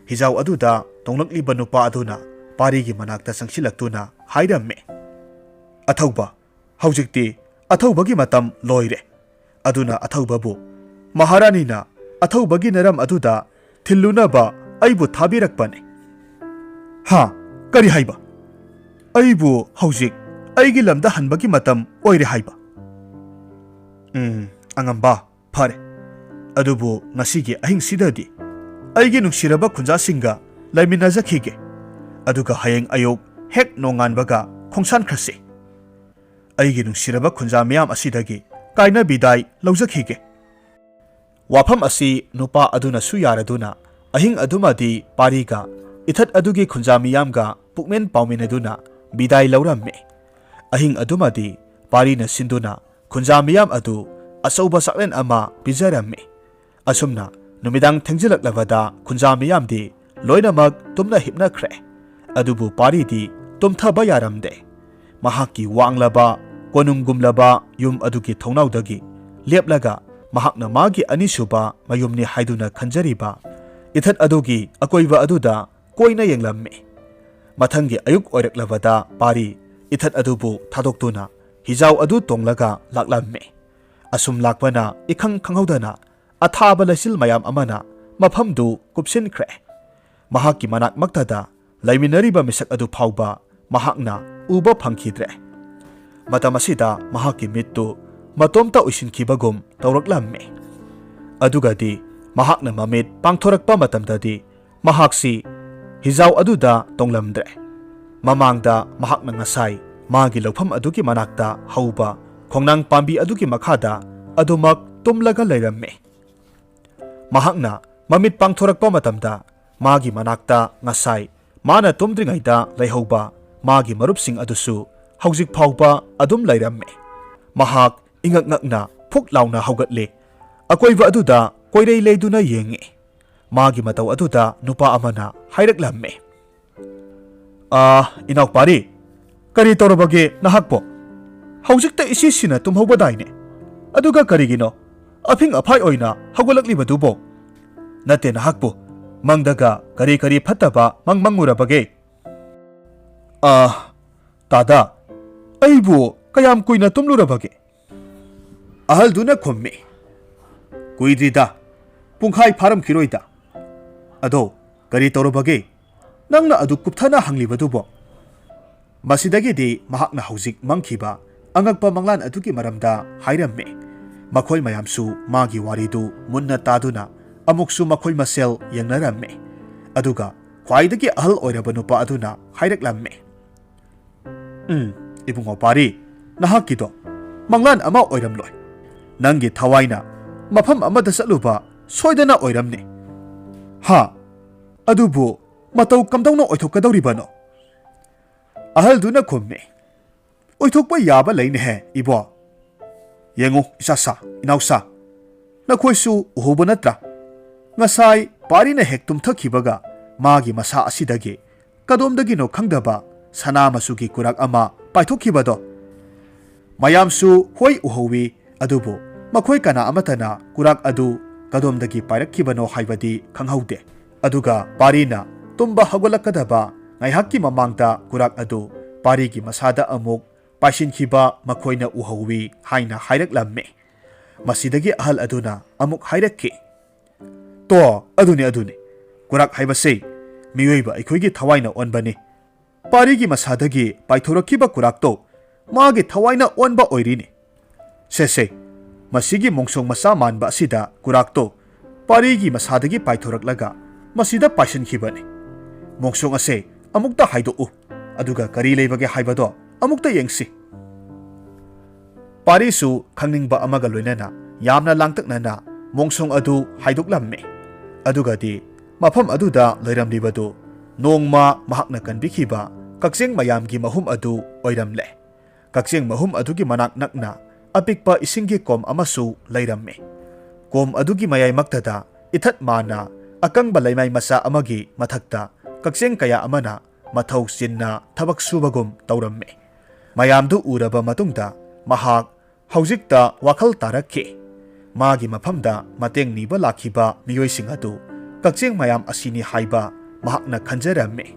ꯍꯤꯖꯥꯎ ꯑꯗꯨꯗ ꯇꯣꯡꯂꯛꯂꯤꯕ ꯅꯨꯄꯥ ꯑꯗꯨꯅ ꯄꯥꯔꯤꯒꯤ ꯃꯅꯥꯛꯇ ꯆꯪꯁꯤꯜꯂꯛꯇꯨꯅ ꯍꯥꯏꯔꯝꯃꯤ, "ꯑꯊꯧꯕ, ꯍꯧꯖꯤꯛꯇꯤ ꯑꯊꯧꯕꯒꯤ ꯃꯇꯝ ꯂꯣꯏꯔꯦ꯫ ꯑꯗꯨꯅ ꯑꯊꯧꯕꯕꯨ ꯃꯍꯥꯔꯥꯅꯤꯅ ꯑꯊꯧꯕꯒꯤ ꯅꯔꯝ ꯑꯗꯨꯗ ꯊꯤꯜꯂꯨꯅꯕ ꯑꯩꯕꯨ ꯊꯥꯕꯤꯔꯛꯄꯅꯤ꯫" "ꯍꯥ? ꯀꯔꯤ ꯍꯥꯏꯕ? ꯑꯩꯕꯨ ꯍꯧꯖꯤꯛ ꯑꯩꯒꯤ ꯂꯝꯗ ꯍꯟꯕꯒꯤ ꯃꯇꯝ ꯑꯣꯏꯔꯦ ꯍꯥꯏꯕ?" "ꯎꯝ, ꯑꯉꯝꯕ, ꯐꯔꯦ꯫ ꯑꯗꯨꯕꯨ ꯉꯁꯤꯒꯤ ꯑꯍꯤꯡꯁꯤꯗꯗꯤ ꯑꯩꯒꯤ ꯅꯨꯡꯁꯤꯔꯕ ꯈꯨꯟꯖꯥꯁꯤꯡꯒ ꯂꯩꯃꯤꯟꯅꯖꯈꯤꯒꯦ꯫ ꯑꯗꯨꯒ ꯍꯌꯦꯡ ꯑꯌꯨꯛ ꯍꯦꯛ ꯅꯣꯡꯉꯥꯟꯕꯒ ꯈꯣꯡꯁꯥꯟꯈ꯭ꯔꯁꯤ꯫ ꯑꯩꯒꯤ ꯅꯨꯡꯁꯤꯔꯕ ꯈꯨꯟꯖꯥ ꯃꯤꯌꯥꯝ ꯑꯁꯤꯗꯒꯤ ꯀꯥꯏꯅ ꯕꯤꯗꯥꯏ ꯂꯧꯖꯈꯤꯒꯦ꯫" ꯋꯥꯐꯝ ꯑꯁꯤ ꯅꯨꯄꯥ ꯑꯗꯨꯅꯁꯨ ꯌꯥꯔꯗꯨꯅ ꯑꯍꯤꯡ ꯑꯗꯨꯃꯗꯤ ꯄꯥꯔꯤꯒ ꯏꯊꯠ ꯑꯗꯨꯒꯤ ꯈꯨꯟꯖꯥ ꯃꯤꯌꯥꯝꯒ ꯄꯨꯛꯃꯦꯟ ꯄꯥꯎꯃꯤꯟꯅꯗꯨꯅ ꯕꯤꯗꯥꯏ ꯂꯧꯔꯝꯃꯤ꯫ ꯑꯍꯤꯡ ꯑꯗꯨꯃꯗꯤ ꯄꯥꯔꯤꯅ ꯁꯤꯟꯗꯨꯅ ꯈꯨꯟꯖꯥ ꯃꯤꯌꯥꯝ ꯑꯗꯨ ꯑꯆꯧꯕ ꯆꯥꯛꯂꯦꯟ ꯑꯃ ꯄꯤꯖꯔꯝꯃꯤ꯫ ꯑꯁꯨꯝꯅ ꯅꯨꯃꯤꯗꯥꯡ ꯊꯦꯡꯖꯤꯜꯂꯛꯂꯕꯗ ꯈꯨꯟꯖꯥ ꯃꯤꯌꯥꯝꯗꯤ ꯂꯣꯏꯅꯃꯛ ꯇꯨꯝꯅ ꯍꯤꯞꯅꯈ꯭ꯔꯦ꯫ ꯑꯗꯨꯕꯨ ꯄꯥꯔꯤꯗꯤ ꯇꯨꯝꯊꯕ ꯌꯥꯔꯝꯗꯦ꯫ ꯃꯍꯥꯛꯀꯤ ꯋꯥꯡꯂꯕ, ꯀꯣꯅꯨꯡꯒꯨꯝꯂꯕ ꯌꯨꯝ ꯑꯗꯨꯒꯤ ꯊꯣꯡꯅꯥꯎꯗꯒꯤ ꯂꯦꯞꯂꯒ ꯃꯍꯥꯛꯅ ꯃꯥꯒꯤ ꯑꯅꯤꯁꯨꯕ ꯃꯌꯨꯝꯅꯤ ꯍꯥꯏꯗꯨꯅ ꯈꯟꯖꯔꯤꯕ ꯏꯊꯠ ꯑꯗꯨꯒꯤ ꯑꯀꯣꯏꯕ ꯑꯗꯨꯗ ꯀꯣꯏꯅ ꯌꯦꯡꯂꯝꯃꯤ꯫ ꯃꯊꯪꯒꯤ ꯑꯌꯨꯛ ꯑꯣꯏꯔꯛꯂꯕꯗ ꯄꯥꯔꯤ ꯏꯊꯠ ꯑꯗꯨꯕꯨ ꯊꯥꯗꯣꯛꯇꯨꯅ ꯍꯤꯖꯥꯎ ꯑꯗꯨ ꯇꯣꯡꯂꯒ ꯂꯥꯛꯂꯝꯃꯤ꯫ ꯑꯁꯨꯝ ꯂꯥꯛꯄꯅ ꯏꯈꯪ ꯈꯪꯍꯧꯗꯅ ꯑꯊꯥꯕ ꯂꯩꯆꯤꯜ ꯃꯌꯥꯝ ꯑꯃꯅ ꯃꯐꯝꯗꯨ ꯀꯨꯞꯁꯤꯟꯈ꯭ꯔꯦ꯫ ꯃꯍꯥꯛꯀꯤ ꯃꯅꯥꯛꯃꯛꯇꯗ ꯂꯩꯃꯤꯟꯅꯔꯤꯕ ꯃꯤꯁꯛ ꯑꯗꯨ ꯐꯥꯎꯕ ꯃꯍꯥꯛꯅ ꯎꯕ ꯐꯪꯈꯤꯗ꯭ꯔꯦ꯫ ꯃꯇꯝ ꯑꯁꯤꯗ ꯃꯍꯥꯛꯀꯤ ꯃꯤꯠꯇꯨ ꯃꯇꯣꯝꯇ ꯎꯏꯁꯤꯟꯈꯤꯕꯒꯨꯝ ꯇꯧꯔꯛꯂꯝꯃꯤ꯫ ꯑꯗꯨꯒꯗꯤ ꯃꯍꯥꯛꯅ ꯃꯃꯤꯠ ꯄꯥꯡꯊꯣꯔꯛꯄ ꯃꯇꯝꯗꯗꯤ ꯃꯍꯥꯛꯁꯤ ꯍꯤꯖꯥꯎ ꯑꯗꯨꯗ ꯇꯣꯡꯂꯝꯗ꯭ꯔꯦ꯫ ꯃꯃꯥꯡꯗ ꯃꯍꯥꯛꯅ ꯉꯁꯥꯏ ꯃꯥꯒꯤ ꯂꯧꯐꯝ ꯑꯗꯨꯒꯤ ꯃꯅꯥꯛꯇ ꯍꯧꯕ ꯈꯣꯡꯅꯥꯡ ꯄꯥꯝꯕꯤ ꯑꯗꯨꯒꯤ ꯃꯈꯥꯗ ꯑꯗꯨꯃꯛ ꯇꯨꯝꯂꯒ ꯂꯩꯔꯝꯃꯤ꯫ ꯃꯍꯥꯛꯅ ꯃꯃꯤꯠ ꯄꯥꯡꯊꯣꯔꯛꯄ ꯃꯇꯝꯗ ꯃꯥꯒꯤ ꯃꯅꯥꯛꯇ ꯉꯁꯥꯏ ꯃꯥꯅ ꯇꯨꯝꯗ꯭ꯔꯤꯉꯩꯗ ꯂꯩꯍꯧꯕ ꯃꯥꯒꯤ ꯃꯔꯨꯞꯁꯤꯡ ꯑꯗꯨꯁꯨ ꯍꯧꯖꯤꯛ ꯐꯥꯎꯕ ꯑꯗꯨꯝ ꯂꯩꯔꯝꯃꯤ꯫ ꯃꯍꯥꯛ ꯏꯉꯛ ꯉꯛꯅ ꯐꯨꯛ ꯂꯥꯎꯅ ꯍꯧꯒꯠꯂꯦ꯫ ꯑꯀꯣꯏꯕ ꯑꯗꯨꯗ ꯀꯣꯏꯔꯩ ꯂꯩꯗꯨꯅ ꯌꯦꯡꯉꯤ꯫ ꯃꯥꯒꯤ ꯃꯇꯧ ꯑꯗꯨꯗ ꯅꯨꯄꯥ ꯑꯃꯅ ꯍꯥꯏꯔꯛꯂꯝꯃꯤ, "ꯑꯥ, ꯏꯅꯥꯎꯄꯥꯔꯤ, ꯀꯔꯤ ꯇꯧꯔꯕꯒꯦ ꯅꯍꯥꯛꯄꯣ? ꯍꯧꯖꯤꯛꯇ ꯏꯁꯤꯁꯤꯅ ꯇꯨꯝꯍꯧꯕꯗꯥꯏꯅꯦ? ꯑꯗꯨꯒ ꯀꯔꯤꯒꯤꯅꯣ ꯑꯐꯤꯡ ꯑꯐꯥꯏ ꯑꯣꯏꯅ ꯍꯧꯒꯠꯂꯛꯂꯤꯕꯗꯨꯕꯣ? ꯅꯠꯇꯦ, ꯅꯍꯥꯛꯄꯨ ꯃꯪꯗꯒ ꯀꯔꯤ ꯀꯔꯤ ꯐꯠꯇꯕ ꯃꯪ ꯃꯪꯉꯨꯔꯕꯒꯦ? ꯑꯥ, ꯇꯥꯗꯥ, ꯑꯩꯕꯨ ꯀꯌꯥꯝ ꯀꯨꯏꯅ ꯇꯨꯝꯂꯨꯔꯕꯒꯦ? ꯑꯍꯜꯗꯨꯅ ꯈꯨꯝꯃꯤ, ꯀꯨꯏꯗ꯭ꯔꯤꯗ, ꯄꯨꯡꯈꯥꯏ ꯐꯥꯔꯝꯈꯤꯔꯣꯏꯗ꯫ ꯑꯗꯣ, ꯀꯔꯤ ꯇꯧꯔꯕꯒꯦ? ꯅꯪꯅ ꯑꯗꯨ ꯀꯨꯞꯊꯅ ꯍꯪꯂꯤꯕꯗꯨꯕꯣ? ꯃꯁꯤꯗꯒꯤꯗꯤ ꯃꯍꯥꯛꯅ ꯍꯧꯖꯤꯛ ꯃꯪꯈꯤꯕ ꯑꯉꯛꯄ ꯃꯪꯂꯥꯟ ꯑꯗꯨꯒꯤ ꯃꯔꯝꯗ ꯍꯥꯏꯔꯝꯃꯤ꯫ ꯃꯈꯣꯏ ꯃꯌꯥꯝꯁꯨ ꯃꯥꯒꯤ ꯋꯥꯔꯤꯗꯨ ꯃꯨꯟꯅ ꯇꯥꯗꯨꯅ ꯑꯃꯨꯛꯁꯨ ꯃꯈꯣꯏ ꯃꯁꯦꯜ ꯌꯦꯡꯅꯔꯝꯃꯤ꯫ ꯑꯗꯨꯒ ꯈ꯭ꯋꯥꯏꯗꯒꯤ ꯑꯍꯜ ꯑꯣꯏꯔꯕ ꯅꯨꯄꯥ ꯑꯗꯨꯅ ꯍꯥꯏꯔꯛꯂꯝꯃꯤ, "ꯎꯝ, ꯏꯕꯨꯡꯉꯣ ꯄꯥꯔꯤ, ꯅꯍꯥꯛꯀꯤꯗꯣ ꯃꯪꯂꯥꯟ ꯑꯃ ꯑꯣꯏꯔꯝꯂꯣꯏ꯫ ꯅꯪꯒꯤ ꯊꯋꯥꯏꯅ ꯃꯐꯝ ꯑꯃꯗ ꯆꯠꯂꯨꯕ ꯁꯣꯏꯗꯅ ꯑꯣꯏꯔꯝꯅꯤ꯫" "ꯍꯥ? ꯑꯗꯨꯕꯨ ꯃꯇꯧ ꯀꯝꯗꯧꯅ ꯑꯣꯏꯊꯣꯛꯀꯗꯧꯔꯤꯕꯅꯣ?" ꯑꯍꯜꯗꯨꯅ ꯈꯨꯝꯃꯤ, "ꯑꯣꯏꯊꯣꯛꯄ ꯌꯥꯕ ꯂꯩꯅꯦꯍꯦ, ꯏꯕꯣ꯫ ꯌꯦꯡꯉꯨ, ꯏꯆꯥꯁꯥ, ꯏꯅꯥꯎꯁꯥ, ꯅꯈꯣꯏꯁꯨ ꯎꯍꯧꯕ ꯅꯠꯇ꯭ꯔꯥ? ꯉꯁꯥꯏ ꯄꯥꯔꯤꯅ ꯍꯦꯛ ꯇꯨꯝꯊꯈꯤꯕꯒ ꯃꯥꯒꯤ ꯃꯁꯥ ꯑꯁꯤꯗꯒꯤ ꯀꯗꯣꯝꯗꯒꯤꯅꯣ ꯈꯪꯗꯕ ꯁꯅꯥ ꯃꯆꯨꯒꯤ ꯀꯨꯔꯥꯛ ꯑꯃ ꯄꯥꯏꯊꯣꯛꯈꯤꯕꯗꯣ꯫" ꯃꯌꯥꯝꯁꯨ ꯍꯣꯏ ꯎꯍꯧꯋꯤ, ꯑꯗꯨꯕꯨ ꯃꯈꯣꯏ ꯀꯅꯥ ꯑꯃꯠꯇꯅ ꯀꯨꯔꯥꯛ ꯑꯗꯨ ꯀꯗꯣꯝꯗꯒꯤ ꯄꯥꯏꯔꯛꯈꯤꯕꯅꯣ ꯍꯥꯏꯕꯗꯤ ꯈꯪꯍꯧꯗꯦ꯫ ꯑꯗꯨꯒ ꯄꯥꯔꯤꯅ ꯇꯨꯝꯕ ꯍꯧꯒꯠꯂꯛꯀꯗꯕ ꯉꯥꯏꯍꯥꯛꯀꯤ ꯃꯃꯥꯡꯗ ꯀꯨꯔꯥꯛ ꯑꯗꯨ ꯄꯥꯔꯤꯒꯤ ꯃꯁꯥꯗ ꯑꯃꯨꯛ ꯄꯥꯏꯁꯤꯟꯈꯤꯕ ꯃꯈꯣꯏꯅ ꯎꯍꯧꯋꯤ ꯍꯥꯏꯅ ꯍꯥꯏꯔꯛꯂꯝꯃꯤ꯫ ꯃꯁꯤꯗꯒꯤ ꯑꯍꯜ ꯑꯗꯨꯅ ꯑꯃꯨꯛ ꯍꯥꯏꯔꯛꯈꯤ, "ꯇꯣ, ꯑꯗꯨꯅꯤ, ꯑꯗꯨꯅꯤ꯫ ꯀꯨꯔꯥꯛ ꯍꯥꯏꯕꯁꯤ ꯃꯤꯑꯣꯏꯕ ꯑꯩꯈꯣꯏꯒꯤ ꯊꯋꯥꯏꯅ ꯑꯣꯟꯕꯅꯤ꯫ ꯄꯥꯔꯤꯒꯤ ꯃꯁꯥꯗꯒꯤ ꯄꯥꯏꯊꯣꯔꯛꯈꯤꯕ ꯀꯨꯔꯥꯛꯇꯣ ꯃꯥꯒꯤ ꯊꯋꯥꯏꯅ ꯑꯣꯟꯕ ꯑꯣꯏꯔꯤꯅꯤ꯫ ꯁꯦ, ꯁꯦ, ꯃꯁꯤꯒꯤ ꯃꯣꯡꯁꯣꯡ ꯃꯆꯥ ꯃꯥꯟꯕ ꯑꯁꯤꯗ ꯀꯨꯔꯥꯛꯇꯣ ꯄꯥꯔꯤꯒꯤ ꯃꯁꯥꯗꯒꯤ ꯄꯥꯏꯊꯣꯔꯛꯂꯒ ꯃꯁꯤꯗ ꯄꯥꯏꯁꯤꯟꯈꯤꯕꯅꯤ꯫ ꯃꯣꯡꯁꯣꯡ ꯑꯁꯦ ꯑꯃꯨꯛꯇ ꯍꯥꯏꯗꯣꯛꯎ, ꯑꯗꯨꯒ ꯀꯔꯤ ꯂꯩꯕꯒꯦ ꯍꯥꯏꯕꯗꯣ ꯑꯃꯨꯛꯇ ꯌꯦꯡꯁꯤ꯫" ꯄꯥꯔꯤꯁꯨ ꯈꯪꯅꯤꯡꯕ ꯑꯃꯒ ꯂꯣꯏꯅꯅ ꯌꯥꯝꯅ ꯂꯥꯡꯇꯛꯅꯅ ꯃꯣꯡꯁꯣꯡ ꯑꯗꯨ ꯍꯥꯏꯗꯣꯛꯂꯝꯃꯤ꯫ ꯑꯗꯨꯒꯗꯤ ꯃꯐꯝ ꯑꯗꯨꯗ ꯂꯩꯔꯝꯂꯤꯕꯗꯨ ꯅꯣꯡꯃ ꯃꯍꯥꯛꯅ ꯀꯟꯕꯤꯈꯤꯕ ꯀꯛꯆꯦꯡ ꯃꯌꯥꯝꯒꯤ ꯃꯍꯨꯝ ꯑꯗꯨ ꯑꯣꯏꯔꯝꯂꯦ꯫ ꯀꯛꯆꯦꯡ ꯃꯍꯨꯝ ꯑꯗꯨꯒꯤ ꯃꯅꯥꯛ ꯅꯛꯅ ꯑꯄꯤꯛꯄ ꯏꯁꯤꯡꯒꯤ ꯀꯣꯝ ꯑꯃꯁꯨ ꯂꯩꯔꯝꯃꯤ꯫ ꯀꯣꯝ ꯑꯗꯨꯒꯤ ꯃꯌꯥꯏꯃꯛꯇꯗ ꯏꯊꯠ ꯃꯥꯅ ꯑꯀꯪꯕ ꯂꯩꯃꯥꯏ ꯃꯆꯥ ꯑꯃꯒꯤ ꯃꯊꯛꯇ ꯀꯛꯆꯦꯡ ꯀꯌꯥ ꯑꯃꯅ ꯃꯊꯧ ꯆꯤꯟꯅ ꯊꯕꯛ ꯁꯨꯕꯒꯨꯝ ꯇꯧꯔꯝꯃꯤ꯫ ꯃꯌꯥꯝꯗꯨ ꯎꯔꯕ ꯃꯇꯨꯡꯗ ꯃꯍꯥꯛ ꯍꯧꯖꯤꯛꯇ ꯋꯥꯈꯜ ꯇꯥꯔꯛꯈꯤ꯫ ꯃꯥꯒꯤ ꯃꯐꯝꯗ ꯃꯇꯦꯡ ꯅꯤꯕ ꯂꯥꯛꯈꯤꯕ ꯃꯤꯑꯣꯏꯁꯤꯡ ꯑꯗꯨ ꯀꯛꯆꯦꯡ ꯃꯌꯥꯝ ꯑꯁꯤꯅꯤ ꯍꯥꯏꯕ ꯃꯍꯥꯛꯅ ꯈꯟꯖꯔꯝꯃꯤ꯫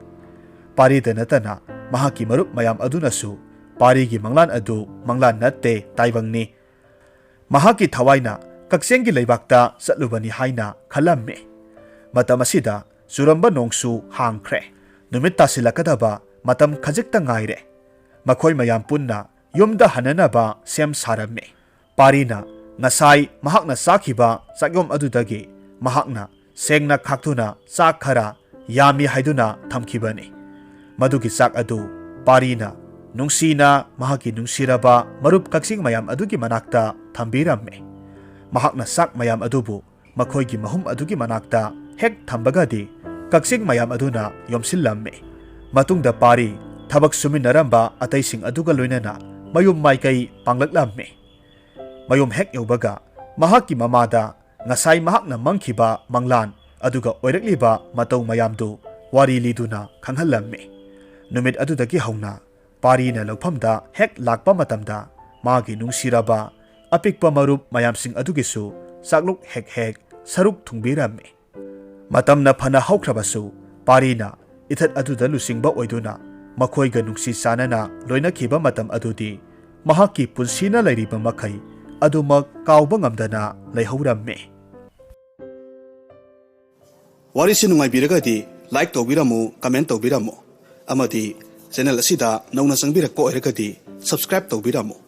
ꯄꯥꯔꯤꯗ ꯅꯠꯇꯅ ꯃꯍꯥꯛꯀꯤ ꯃꯔꯨꯞ ꯃꯌꯥꯝ ꯑꯗꯨꯅꯁꯨ ꯄꯥꯔꯤꯒꯤ ꯃꯪꯂꯥꯟ ꯑꯗꯨ ꯃꯪꯂꯥꯟ ꯅꯠꯇꯦ, ꯇꯥꯏꯕꯪꯅꯤ꯫ ꯃꯍꯥꯛꯀꯤ ꯊꯋꯥꯏꯅ ꯀꯛꯆꯦꯡꯒꯤ ꯂꯩꯕꯥꯛꯇ ꯆꯠꯂꯨꯕꯅꯤ ꯍꯥꯏꯅ ꯈꯜꯂꯝꯃꯤ꯫ ꯃꯇꯝ ꯑꯁꯤꯗ ꯆꯨꯔꯝꯕ ꯅꯣꯡꯁꯨ ꯍꯥꯡꯈ꯭ꯔꯦ꯫ ꯅꯨꯃꯤꯠ ꯇꯥꯁꯤꯜꯂꯛꯀꯗꯕ ꯃꯇꯝ ꯈꯖꯤꯛꯇ ꯉꯥꯏꯔꯦ꯫ ꯃꯈꯣꯏ ꯃꯌꯥꯝ ꯄꯨꯟꯅ ꯌꯨꯝꯗ ꯍꯟꯅꯅꯕ ꯁꯦꯝ ꯁꯥꯔꯝꯃꯤ꯫ ꯄꯥꯔꯤꯅ ꯉꯁꯥꯏ ꯃꯍꯥꯛꯅ ꯆꯥꯈꯤꯕ ꯆꯥꯛꯌꯣꯝ ꯑꯗꯨꯗꯒꯤ ꯃꯍꯥꯛꯅ ꯁꯦꯡꯅ ꯈꯥꯛꯇꯨꯅ ꯆꯥꯛ ꯈꯔ ꯌꯥꯝꯃꯤ ꯍꯥꯏꯗꯨꯅ ꯊꯝꯈꯤꯕꯅꯤ꯫ ꯃꯗꯨꯒꯤ ꯆꯥꯛ ꯑꯗꯨ ꯄꯥꯔꯤꯅ ꯅꯨꯡꯁꯤꯅ ꯃꯍꯥꯛꯀꯤ ꯅꯨꯡꯁꯤꯔꯕ ꯃꯔꯨꯞ ꯀꯛꯆꯦꯡ ꯃꯌꯥꯝ ꯑꯗꯨꯒꯤ ꯃꯅꯥꯛꯇ ꯊꯝꯕꯤꯔꯝꯃꯤ꯫ ꯃꯍꯥꯛꯅ ꯆꯥꯛ ꯃꯌꯥꯝ ꯑꯗꯨꯕꯨ ꯃꯈꯣꯏꯒꯤ ꯃꯍꯨꯝ ꯑꯗꯨꯒꯤ ꯃꯅꯥꯛꯇ ꯍꯦꯛ ꯊꯝꯕꯒꯗꯤ, ꯀꯛꯆꯦꯡ ꯃꯌꯥꯝ ꯑꯗꯨꯅ ꯌꯣꯝꯁꯤꯜꯂꯝꯃꯤ꯫ ꯃꯇꯨꯡꯗ ꯄꯥꯔꯤ ꯊꯕꯛ ꯁꯨꯃꯤꯟꯅꯔꯝꯕ ꯑꯇꯩꯁꯤꯡ ꯑꯗꯨꯒ ꯂꯣꯏꯅꯅ ꯃꯌꯨꯝ ꯃꯥꯏꯀꯩ ꯄꯥꯡꯂꯛꯂꯝꯃꯤ꯫ ꯃꯌꯨꯝ ꯍꯦꯛ ꯌꯧꯕꯒ, ꯃꯍꯥꯛꯀꯤ ꯃꯃꯥꯗ ꯉꯁꯥꯏ ꯃꯍꯥꯛꯅ ꯃꯪꯈꯤꯕ ꯃꯪꯂꯥꯟ ꯑꯗꯨꯒ ꯑꯣꯏꯔꯛꯂꯤꯕ ꯃꯇꯧ ꯃꯌꯥꯝꯗꯨ ꯋꯥꯔꯤ ꯂꯤꯗꯨꯅ ꯈꯪꯍꯜꯂꯝꯃꯤ꯫ ꯅꯨꯃꯤꯠ ꯑꯗꯨꯗꯒꯤ ꯍꯧꯅ ꯄꯥꯔꯤꯅ ꯂꯧꯐꯝꯗ ꯍꯦꯛ ꯂꯥꯛꯄ ꯃꯇꯝꯗ, ꯃꯥꯒꯤ ꯅꯨꯡꯁꯤꯔꯕ ꯑꯄꯤꯛꯄ ꯃꯔꯨꯞ ꯃꯌꯥꯝꯁꯤꯡ ꯑꯗꯨꯒꯤꯁꯨ ꯆꯥꯛꯂꯨꯛ ꯍꯦꯛ ꯍꯦꯛ ꯁꯔꯨꯛ ꯊꯨꯡꯕꯤꯔꯝꯃꯤ꯫ ꯃꯇꯝꯅ ꯐꯅ ꯍꯧꯈ꯭ꯔꯕꯁꯨ, ꯄꯥꯔꯤꯅ ꯏꯊꯠ ꯑꯗꯨꯗ ꯂꯨꯆꯤꯡꯕ ꯑꯣꯏꯗꯨꯅ ꯃꯈꯣꯏꯒ ꯅꯨꯡꯁꯤ ꯆꯥꯟꯅꯅ ꯂꯣꯏꯅꯈꯤꯕ ꯃꯇꯝ ꯑꯗꯨꯗꯤ ꯃꯍꯥꯛꯀꯤ ꯄꯨꯟꯁꯤꯅ ꯂꯩꯔꯤꯕ ꯃꯈꯩ ꯑꯗꯨꯃꯛ ꯀꯥꯎꯕ ꯉꯝꯗꯅ ꯂꯩꯍꯧꯔꯝꯃꯤ꯫ ꯋꯥꯔꯤꯁꯤ ꯅꯨꯡꯉꯥꯏꯕꯤꯔꯒꯗꯤ like ꯇꯧꯕꯤꯔꯝꯃꯨ, comment ꯇꯧꯕꯤꯔꯝꯃꯨ, ꯑꯃꯗꯤ channel ꯑꯁꯤꯗ ꯅꯧꯅ ꯆꯪꯕꯤꯔꯛꯄ ꯑꯣꯏꯔꯒꯗꯤ subscribe ꯇꯧꯕꯤꯔꯝꯃꯨ꯫